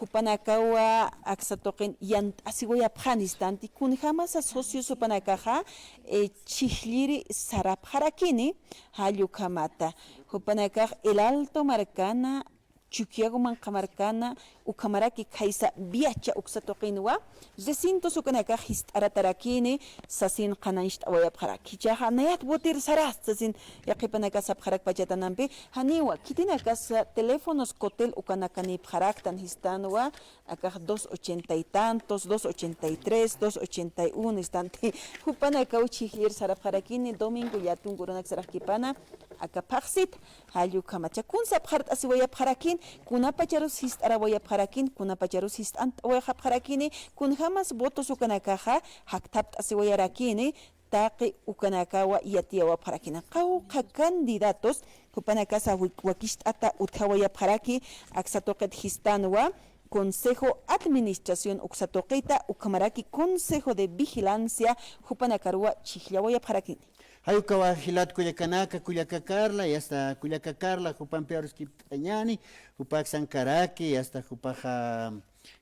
jupanakawa aksa tuqin yant'asiwayapxani jistanti, kunjamasa socios jupanakaxa, eh, chhijlliri sarapxarakini, jall ukhamata. Jupanakax El Alto markana, Chukiyawu manqha markana, ukhamaraki khaysa Viacha uksa tuqinwa, recintos ukanakax jist'aratarakini, sasin qhanañcht'awayapxaraki. Jichhaxa nayat votir sarasta sasin yaqhipanaka sapxarak pachatanampi, janiwa, khitinakasa teléfonos COTEL ukanakanïpxaraktan jistanwa, akax dos ochenta y tantos, dos ochenta y tres, dos ochenta y uno, jistanti, jupanakaw chhijllir sarapxarakini, domingo llätunka urunak saraqkipana, aka phaxsit, jall ukhamat. Kun sapxart'asiwayapxarakin, kunapacharus jist'arawayapxarakin, kunapacharus jist'ant'awayxapxarakini, kunjamas votos ukanakaxa jakthapt'asiwayarakini, taqi ukanakawa yatiyawapxarakina. Qawqha candidatos, jupanakasa wik-, wakicht'ata utjawayapxaraki, aksa tuqit jistanwa, Consejo Administración uksa tuqita, ukhamaraki Consejo de Vigilancia, jupanakaruwa chhijllawayapxarakini. Jay ukawa jilat kullakanaka, kullaka Carla, y hasta kullaka Carla, jupampi aruskipt'añäni, jupa aksankaraki, y hasta jupaxa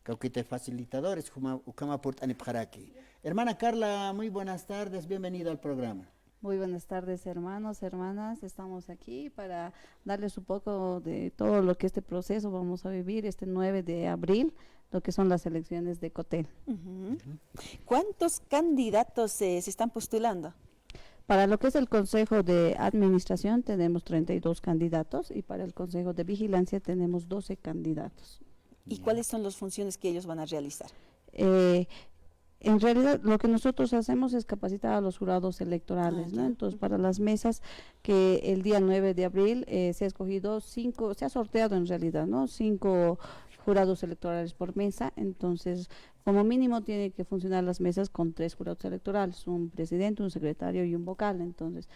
kawkiti facilitadores, juma, ukhama purt'anipxaraki. Hermana Carla, muy buenas tardes, bienvenida al programa. Muy buenas tardes, hermanos, hermanas. Estamos aquí para darles un poco de todo lo que este proceso vamos a vivir este nueve de abril, lo que son las elecciones de COTEL. Ujú. ¿Cuántos candidatos, eh, se están postulando? Para lo que es el Consejo de Administración tenemos treinta y dos candidatos y para el Consejo de Vigilancia tenemos doce candidatos. ¿Y cuáles son las funciones que ellos van a realizar? Eh, en realidad, lo que nosotros hacemos es capacitar a los jurados electorales, ¿no? Ah, ya. Entonces, para las mesas que el día nueve de abril, eh, se ha escogido cinco, se ha sorteado en realidad, ¿no? Cinco jurados electorales por mesa. Entonces, como mínimo tiene que funcionar las mesas con tres jurados electorales, un presidente, un secretario y un vocal. Entonces,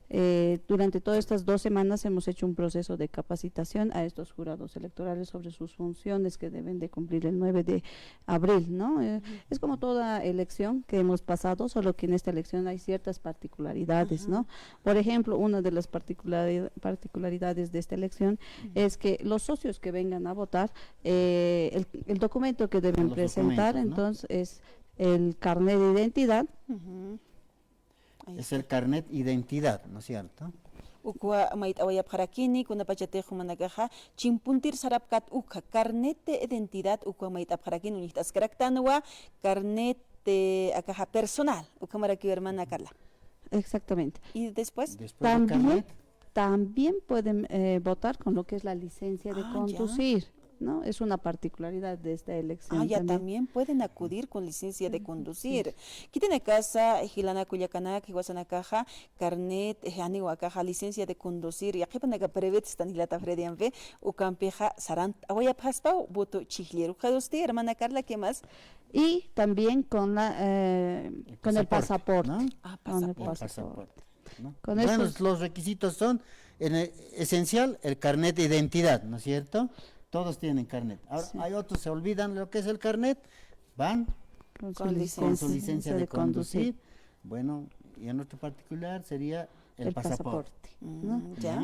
eh, durante todas estas dos semanas hemos hecho un proceso de capacitación a estos jurados electorales sobre sus funciones que deben de cumplir el nueve de abril, ¿no? Eh, es como toda elección que hemos pasado, solo que en esta elección hay ciertas particularidades, ¿no? Por ejemplo, una de las particulari-, particularidades de esta elección es que los socios que vengan a votar, eh, el, el documento que deben presentar, entonces, es el carnet de identidad. Ahí está. Es el carnet identidad, ¿no es cierto? Ukwa mayt'awayapxarakini, kunapachatix jumanakaxa, chimpuntir sarapkat ukha, carnet de identidad, ukwa mayt'apxarakini, uñjt'askaraktanwa, carnet de, akaxa personal, ukhamarakiw hermana Carla. Exactamente. ¿Y después? Después del carnet. También, también pueden, eh, votar con lo que es la licencia de conducir. Ah, ya. ¿no? Es una particularidad de esta elección. Ah, ya también. También pueden acudir con licencia de conducir. Khitinakasa, jilanaka kullakanaka, jiwasanakaxa, carnet, eh, janiw akaxa, licencia de conducir, yaqhipanaka brevet stan jilata Freddy ampi, ukampixa sarantawayapxaspaw voto chhijlliru. Ukxarusti, hermana Carla, ¿qué más? Y también con la, eh, con el pasaporte, ¿no? Ah, pasaporte. Con el pasaporte. ¿No? Bueno, los requisitos son, en el esencial, el carnet de identidad, ¿no es cierto? Todos tienen carnet. Ahora, hay otros se olvidan lo que es el carnet, van con su licencia de conducir. Bueno, y en nuestro particular sería el pasaporte, ¿no? Mm, ya.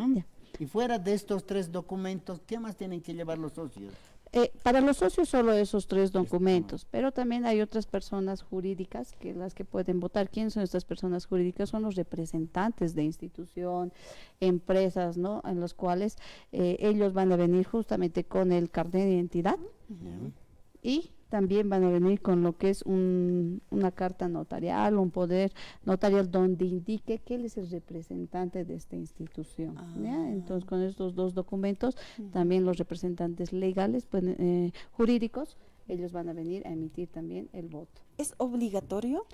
Y fuera de estos tres documentos, ¿qué más tienen que llevar los socios? Eh, para los socios solo esos tres documentos, pero también hay otras personas jurídicas que las que pueden votar. ¿Quiénes son estas personas jurídicas? Son los representantes de institución, empresas, ¿no? En los cuales, eh, ellos van a venir justamente con el carnet de identidad y también van a venir con lo que es un, una carta notarial, un poder notarial donde indique que él es el representante de esta institución, ¿ya? Entonces, con estos dos documentos, también los representantes legales, pues, eh, jurídicos, ellos van a venir a emitir también el voto. ¿Es obligatorio?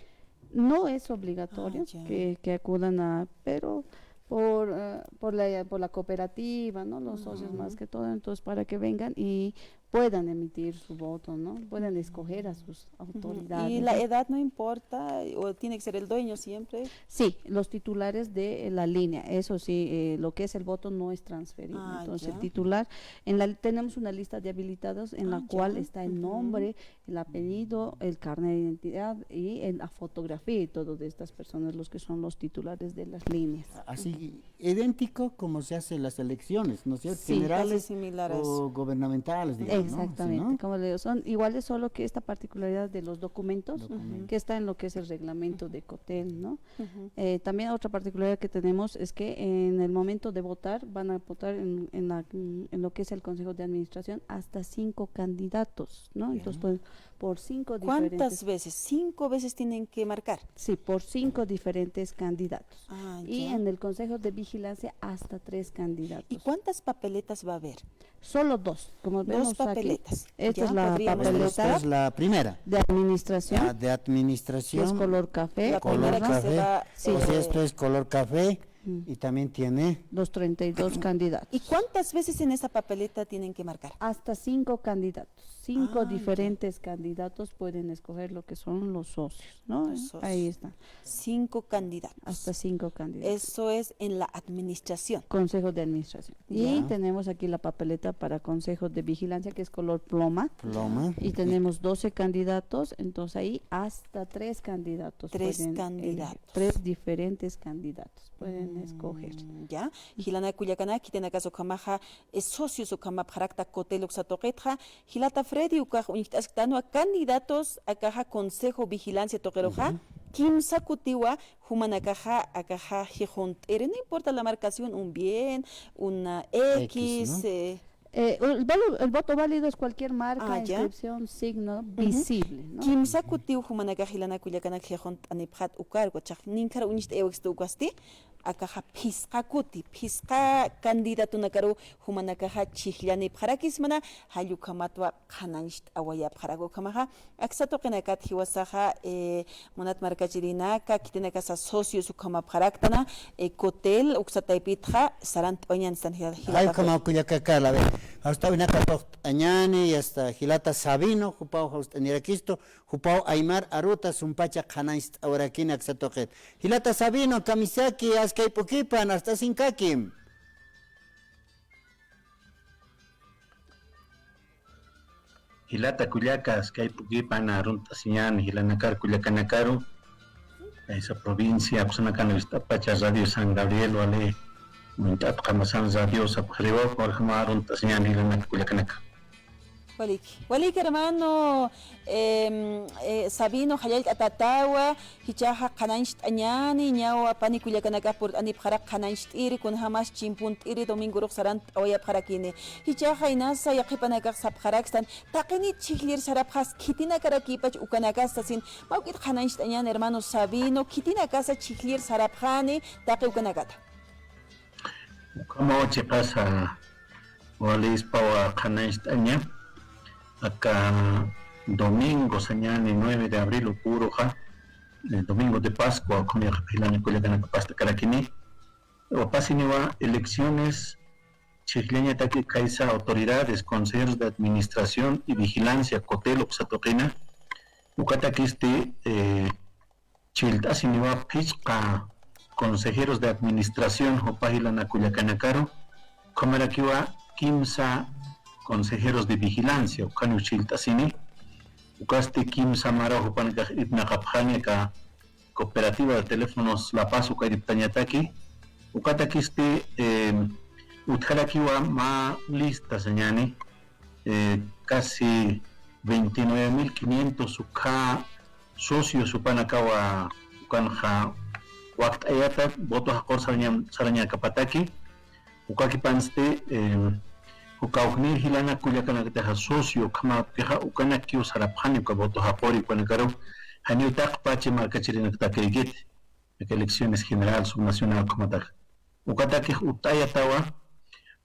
No es obligatorio que, que acudan a, pero por, eh, por la, por la cooperativa, ¿no? Los socios más que todo, entonces para que vengan y puedan emitir su voto, ¿no? Puedan escoger a sus autoridades. ¿Y la edad no importa o tiene que ser el dueño siempre? Sí, los titulares de la línea, eso sí, eh, lo que es el voto no es transferible. Ah, entonces, el titular, en la, tenemos una lista de habilitados en la cual está el nombre, el apellido, el carnet de identidad y el, la fotografía y todo de estas personas, los que son los titulares de las líneas. Así, idéntico como se hace las elecciones, ¿no es cierto? Sí, casi similares. Generales o gubernamentales, digamos, ¿no? Exactamente, como le digo, son iguales, solo que esta particularidad de los documentos, que está en lo que es el reglamento de COTEL, ¿no? Eh, también otra particularidad que tenemos es que en el momento de votar van a votar en, en la, en lo que es el Consejo de Administración hasta cinco candidatos, ¿no? Entonces, pues, por cinco diferentes. ¿Cuántas veces? Cinco veces tienen que marcar. Sí, por cinco diferentes candidatos. Ah, ya. Y en el Consejo de Vigilancia hasta tres candidatos. ¿Y cuántas papeletas va a haber? Solo dos, como vemos aquí. Dos papeletas. Esta es la papeleta. Esta es la primera. De administración. Ah, de administración. Que es color café. La primera que se va, sí. O sea, esto es color café y también tiene los treinta y dos candidatos. ¿Y cuántas veces en esa papeleta tienen que marcar? Hasta cinco candidatos. Cinco diferentes candidatos pueden escoger lo que son los socios, ¿no? Los socios. Ahí está. Cinco candidatos. Hasta cinco candidatos. Eso es en la administración. Consejo de administración. Y tenemos aquí la papeleta para consejos de vigilancia, que es color ploma. Ploma. Y tenemos doce candidatos, entonces ahí hasta tres candidatos. Tres candidatos. Tres diferentes candidatos pueden escoger. Mm, ya. Jilanaka kullakanaka, khitinakasa ukhamaxa, eh, socios ukhamapxarakta COTEL uksa tuqitxa, jilata Freddy, ukax uñjt'asktänwa candidatos akaxa Consejo Vigilancia tuqiruxa, kimsa kutiwa jumanakaxa akaxa jikhunt'iri, no importa la marcación, un bien, una X, ¿no? Eh, el valo-, el voto válido es cualquier marca, inscripción, signo visible, ¿no? Kimsa kutiw jumanakax jilanaka kullakanaka jikhunt'anipxät ukarwa, chax ninkhar uñjt'ayawaykistu ukasti, akaxa phisqa kuti, phisqa candidatonakaru jumanakaxa chhijllanipxarakismana, jall ukhamatwa qhanañcht'awayapxarak ukhamaxa, aksa tuqinakat jiwasaxa, eh, munat markachirinaka, khitinakasa socios ukhamapxaraktana, eh, COTEL uksa taypitxa, sarant'awañän stan jila-, jilata. Ay, ukhamaw kullaka Carla, a ver, jawst'awinaka tuqt'añäni, y hasta jilata Sabino, jupaw jawst'anirakistu, jupaw aymar aruta sumpacha qhanañcht'awarakini aksa tuqit. Jilata Sabino, kamisaki, askay p'ukipan, arst'asinkakim. Jilata kullaka, askay p'ukipan arunt'asiñäni jilanakar kullakanakaru, esa provincia, akusanakan wist'apacha Radio San Gabriel, wali, uñt'at qamasan radio sapxiriwa, ukhamaw arunt'asiñäni jilanakar kullakanaka. Waliki, waliki, hermano, em, eh, Sabino, jallallt'atätawa, jichhaxa qhanañcht'añäni, ñawa pani kullakanakax purt'anipxarak qhanañcht'iri, kunjamas chimpunt'iri, domingorux sarant'awayapxarakini. Jichhaxa inasa yaqhipanakax sapxarakstan, taqinit chhijllir sarapxas, khitinakarakïpach ukanakasta sasin, mä juk'it qhanañcht'añän, hermano Sabino, khitinakasa chhijllir sarapxani, taqi ukanakata. Ukhamaw chiqasa, Walispawa qhanañcht'aña, aka domingo sañani nueve de abril uka uruxa, eh, domingo de Pascua, ukham yaqhip jilaña kullakanaka past'akarakini. Wapasiniwa elecciones chhijllañataki khaysa autoridades, consejeros de administración y vigilancia, COTEL uksa tuqina, ukatakisti, eh, chhillt'asiniwa phichqa consejeros de administración jupa jilanak kullakanakaru, ukhamarakiwa kimsa consejeros de vigilancia, ukhaniw chhillt'asini, ukasti kimsa maraw jupanakax irnaqapxani aka cooperativa de teléfonos La Paz uka irptañataki, ukatakisti, eh, utjarakiwa mä lista sañani, eh, casi veintinueve mil quinientos ukha socios jupanakawa ukanxa wakt'ayata voto jaqur saraña, sarañakapataki, ukakipansti, eh, uka kawknir jilanak kullakanakatixa socio ukhamäpkixa ukanakiw sarapxani uka voto jaquri ukanakaru, janiw taqpachi markachirinakatakaykiti, aka elecciones general, subnacional ukhamataxa. Ukatakix utt'ayatawa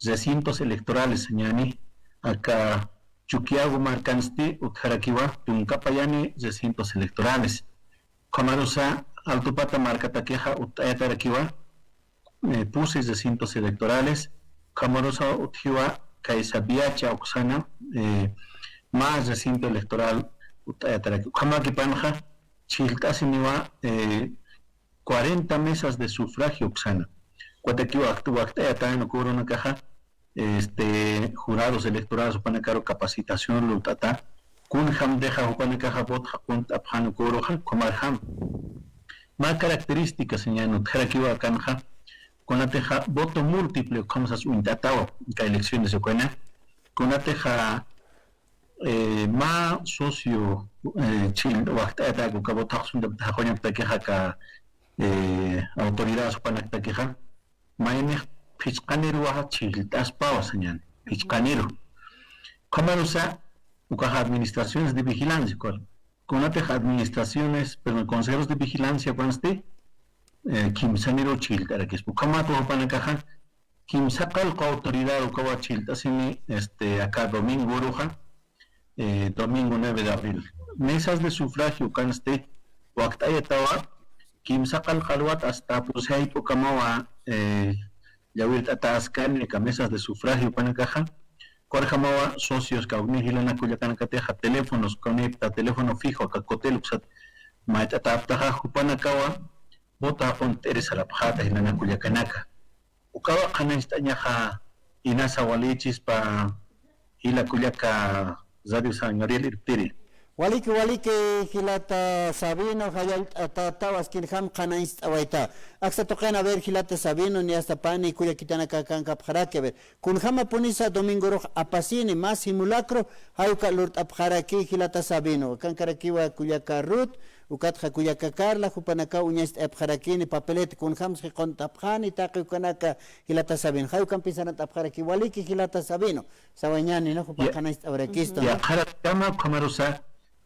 recintos electorales sañani, aka Chuquiago markansti utjarakiwa tunka payani recintos electorales. Ukhamarusa Altupata markatakixa utt'ayatarakiwa, eh, pusi recintos electorales, ukhamarusa utjiwa khaysa Viacha uksana, eh, mä recinto electoral utt'ayataraki. Ukhamäkipanxa chhillt'asiniwa, eh, cuarenta mesas de sufragio uksana. Ukatakiwa wakt'ayatän uka urunakaxa, este, jurados electorales jupanakaru capacitación lurt'ata, kunjamtixa jupanakaxa voto jaqunt'apxän uka uruxa, ukhamarjam. Mä características sañani utjarakiwa akanxa, kunatixa voto múltiple ukham sas uñt'atawa, aka elecciones ukana, kunatixa, eh, mä socio, eh, chhillt'awakt'ayata uka voto jaqsuñtapta jaquñaptakixa aka, eh, autoridades jupanaktakixa, maynix phichqaniruwaxa chhillt'aspawa sañani, phichqaniru. Ukhamarusa, ukaxa administraciones de vigilancia, ¿cuál? Kunatix administraciones, perdón, consejeros de vigilancia ukansti, eh, kimsaniru chhillt'arakispa. Ukhamat jupanakaxa, kimsa qallqu autoridad ukawa chhillt'asini, este, aka domingo uruxa, eh, domingo nueve de abril. Mesas de sufragio ukansti wakt'ayatawa, kimsa qallqu alwat hasta pusayp'ukamawa, eh, llawirt'ataskani aka mesas de sufragio ukanakaxa, ukarjamawa socios kawkni jilanak kullakanakatixa teléfonos, kawknipta teléfono fijo, aka COTEL uksat mayt'atäptaxa, jupanakawa voto jaqunt'iri sarapxäta jilanak kullakanaka. Ukawa qhanañcht'añaxa inasa walïchispa jila kullaka Radio San Gabriel irptiri. Waliki, waliki, jilata Sabino, jallallt'atätawa, askinjam qhanañcht'awayta. Aksa tuqin, a ver, jilata Sabino, niya sapani kullakitanaka akankapxaraki, a ver, kunjamapunisa domingorux apasini, mä simulacro, jay uka lurt'apxaraki, jilata Sabino, akankarakiwa kullaka Ruth, ukatxa kullaka Carla, jupanakaw uñacht'ayapxarakini papeleta, kunjams jiqunt'apxani taqi ukanaka, jilata Sabino. Jay ukampis sarant'apxaraki, waliki, jilata Sabino. Sawañäni, ¿no? Jupax qhanañcht'awarakistu, ¿no? Yaqharatkama, ukhamarusa,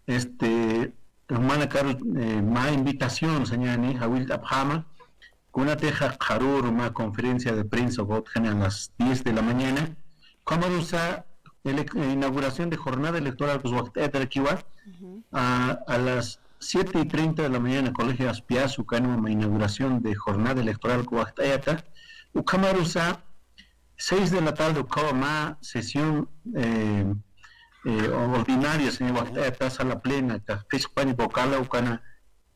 este, jumanakaru, eh, mä invitación sañani, jawillt'apxäma, kunatixa qharüru mä conferencia de prensa uka utjani a las diez de la mañana, ukhamarusa, ele-, eh, inauguración de jornada electoral, pues, wakt'ayatarakiwa, a, a las siete y treinta de la mañana, Colegio Aspiazu, ukanwa mä inauguración de jornada electoral uka wakt'ayata, ukhamarusa, seis de la tarde, ukawa mä sesión, eh, eh, ordinaria, saña, wakt'ayata sala plena, aka phichqapañ vocala, ukana,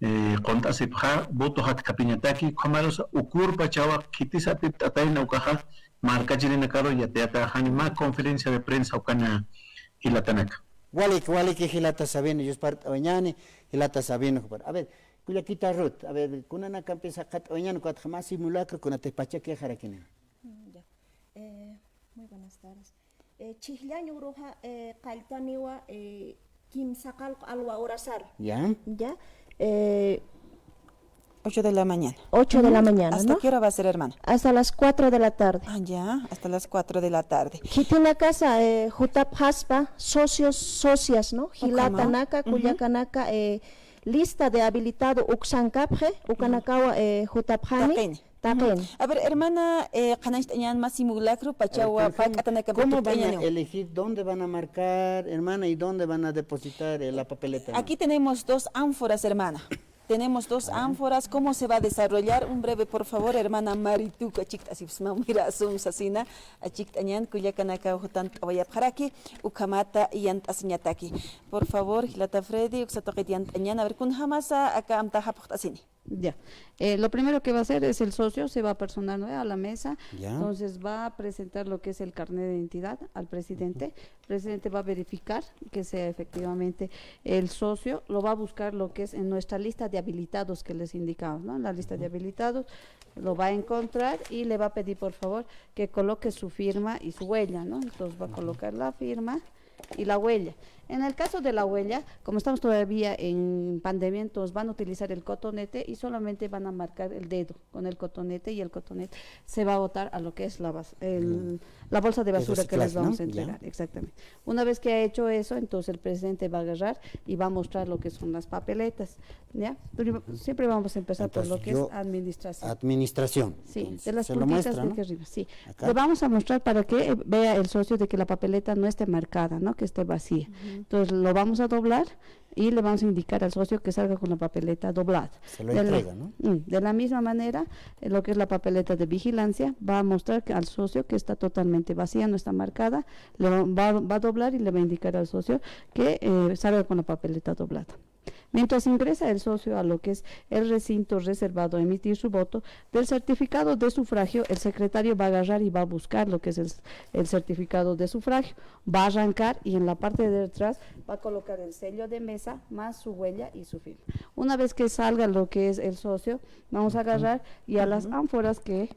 eh, qunt'asipxa, voto jakthapiñataki, ukhamarusa, uka urpachawa, khitis atipt'atayna ukaxa, markachirinakaru yatiyatäxani, mä conferencia de prensa, ukana jilatanaka. Waliki, waliki, jilata Sabino, yuspart'awañäni, jilata Sabino, jupar. A ver, kullakita Ruth, a ver, kunanakampis jaqhat'awañäni, ukatxa mä simulacro, kunatix pachakixarakini. Mm, ya. Eh, muy buenas tardes. Eh, chhijllañ uruxa, eh, qalltaniwa, eh, kimsa qallqu alwa urasar. Ya. Ya. Eh, ocho de la mañana. Ocho de la mañana, ¿no? ¿Hasta qué hora va a ser, hermana? Hasta las cuatro de la tarde. Ah, ya, hasta las cuatro de la tarde. Khitinakasa, eh, jutapxaspa, socios, socias, ¿no? Jilatanaka, kullakanaka, eh, lista de habilitado uksankapxi, ukanakawa, eh, jutapxani. Taqini. Taqin. A ver, hermana, eh, qhanañcht'añän mä simulacro, pachawa, eh, por ejemplo, pak'atanaka ¿cómo van a elegir dónde van a marcar, hermana, y dónde van a depositar, eh, la papeleta, hermana? Aquí tenemos dos ánforas, hermana. Tenemos dos ánforas. ¿Cómo se va a desarrollar? Un breve, por favor, hermana Maritu, achikt'asipxsma, mira, sum sasina, achikt'añän, kullakanaka jutant'awayapxaraki, ukhamata yant'asiñataki. Por favor, jilata Freddy, uksa tuqit yant'añän, a ver, kunjamasa aka amtaxa phuqt'asini. Ya. Eh, lo primero que va a hacer es el socio, se va a personar, ¿no?, a la mesa. Ya. Entonces va a presentar lo que es el carnet de identidad al presidente. El presidente va a verificar que sea efectivamente el socio, lo va a buscar lo que es en nuestra lista de habilitados que les indicamos, ¿no? La lista de habilitados, lo va a encontrar y le va a pedir, por favor, que coloque su firma y su huella, ¿no? Entonces va a colocar la firma y la huella. En el caso de la huella, como estamos todavía en pandemia, entonces van a utilizar el cotonete y solamente van a marcar el dedo con el cotonete y el cotonete se va a botar a lo que es la bas-, el, la bolsa de basura que les vamos a entregar. Exactamente. Una vez que ha hecho eso, entonces el presidente va a agarrar y va a mostrar lo que son las papeletas, ¿ya? Primero, siempre vamos a empezar por lo que es administración. Administración. Sí, entonces, de las puntitas de aquí arriba, sí. Le vamos a mostrar para que, eh, vea el socio de que la papeleta no esté marcada, ¿no? Que esté vacía. Entonces, lo vamos a doblar y le vamos a indicar al socio que salga con la papeleta doblada. Se lo entrega, ¿no? De la misma manera, eh, lo que es la papeleta de vigilancia, va a mostrar que al socio que está totalmente vacía, no está marcada, le va, va, va a doblar y le va a indicar al socio que, eh, salga con la papeleta doblada. Mientras ingresa el socio a lo que es el recinto reservado a emitir su voto, del certificado de sufragio, el secretario va a agarrar y va a buscar lo que es el, el certificado de sufragio, va a arrancar y en la parte de atrás va a colocar el sello de mesa más su huella y su firma. Una vez que salga lo que es el socio, vamos a agarrar y a las ánforas que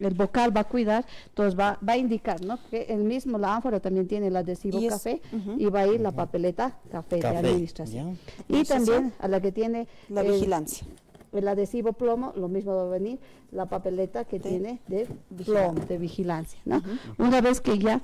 el vocal va a cuidar, entonces va, va a indicar, ¿no? Que el mismo, la ánfora también tiene el adhesivo café y va a ir la papeleta café de administración. Y también a la que tiene la vigilancia, el adhesivo plomo, lo mismo va a venir la papeleta que tiene de plomo, de vigilancia, ¿no? Una vez que ya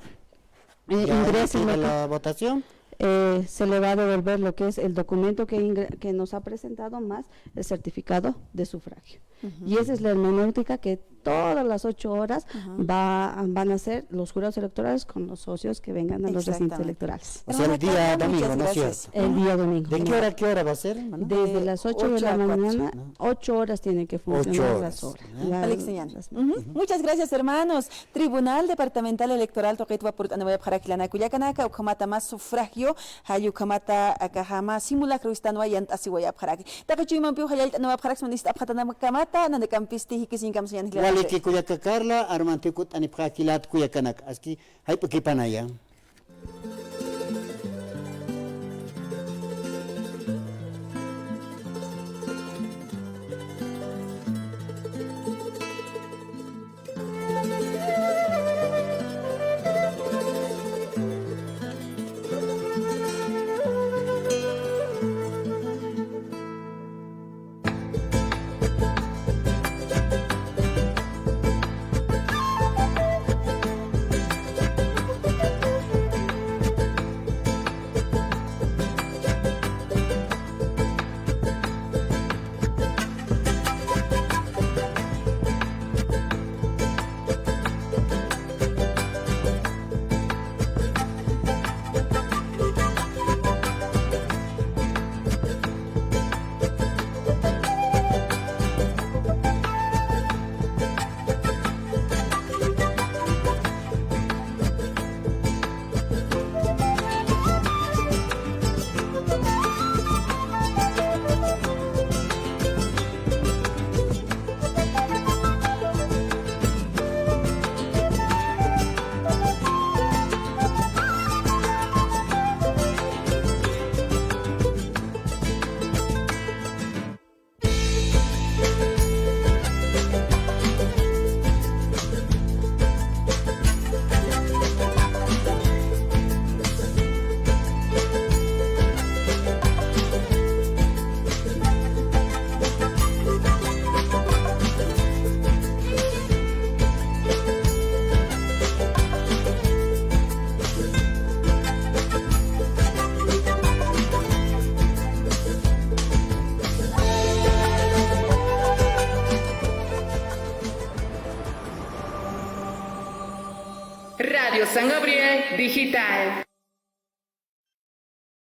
eh, ingrese la votación, eh, se le va a devolver lo que es el documento que ingre-, que nos ha presentado más el certificado de sufragio. Y esa es la hermenéutica que todas las ocho horas va, van a hacer los jurados electorales con los socios que vengan a los recintos electorales. O sea, el día domingo, ¿no es cierto? El día domingo. ¿De qué hora a qué hora va a ser, hermana? Desde las ocho de la mañana, ocho horas tiene que funcionar las horas. Muchas gracias, hermanos. Tribunal Departamental Electoral tuqitwa purt'aniwayapxarak jilanaka kullakanaka, ukhamata mä sufragio, jall ukhamata akaxa mä simulacro istanwa yant'asiwayapxaraki. Taqi chuymampiw jallallt'aniwayapxaraksma ist'apxatanakakamata, nanakampis tijikisiñkam sañan jilanaka. Waliki kullaka Carla, armantiw kutt'anipxäki jilat kullakanaka, aski jayp'ukipanaya. Radio San Gabriel Digital.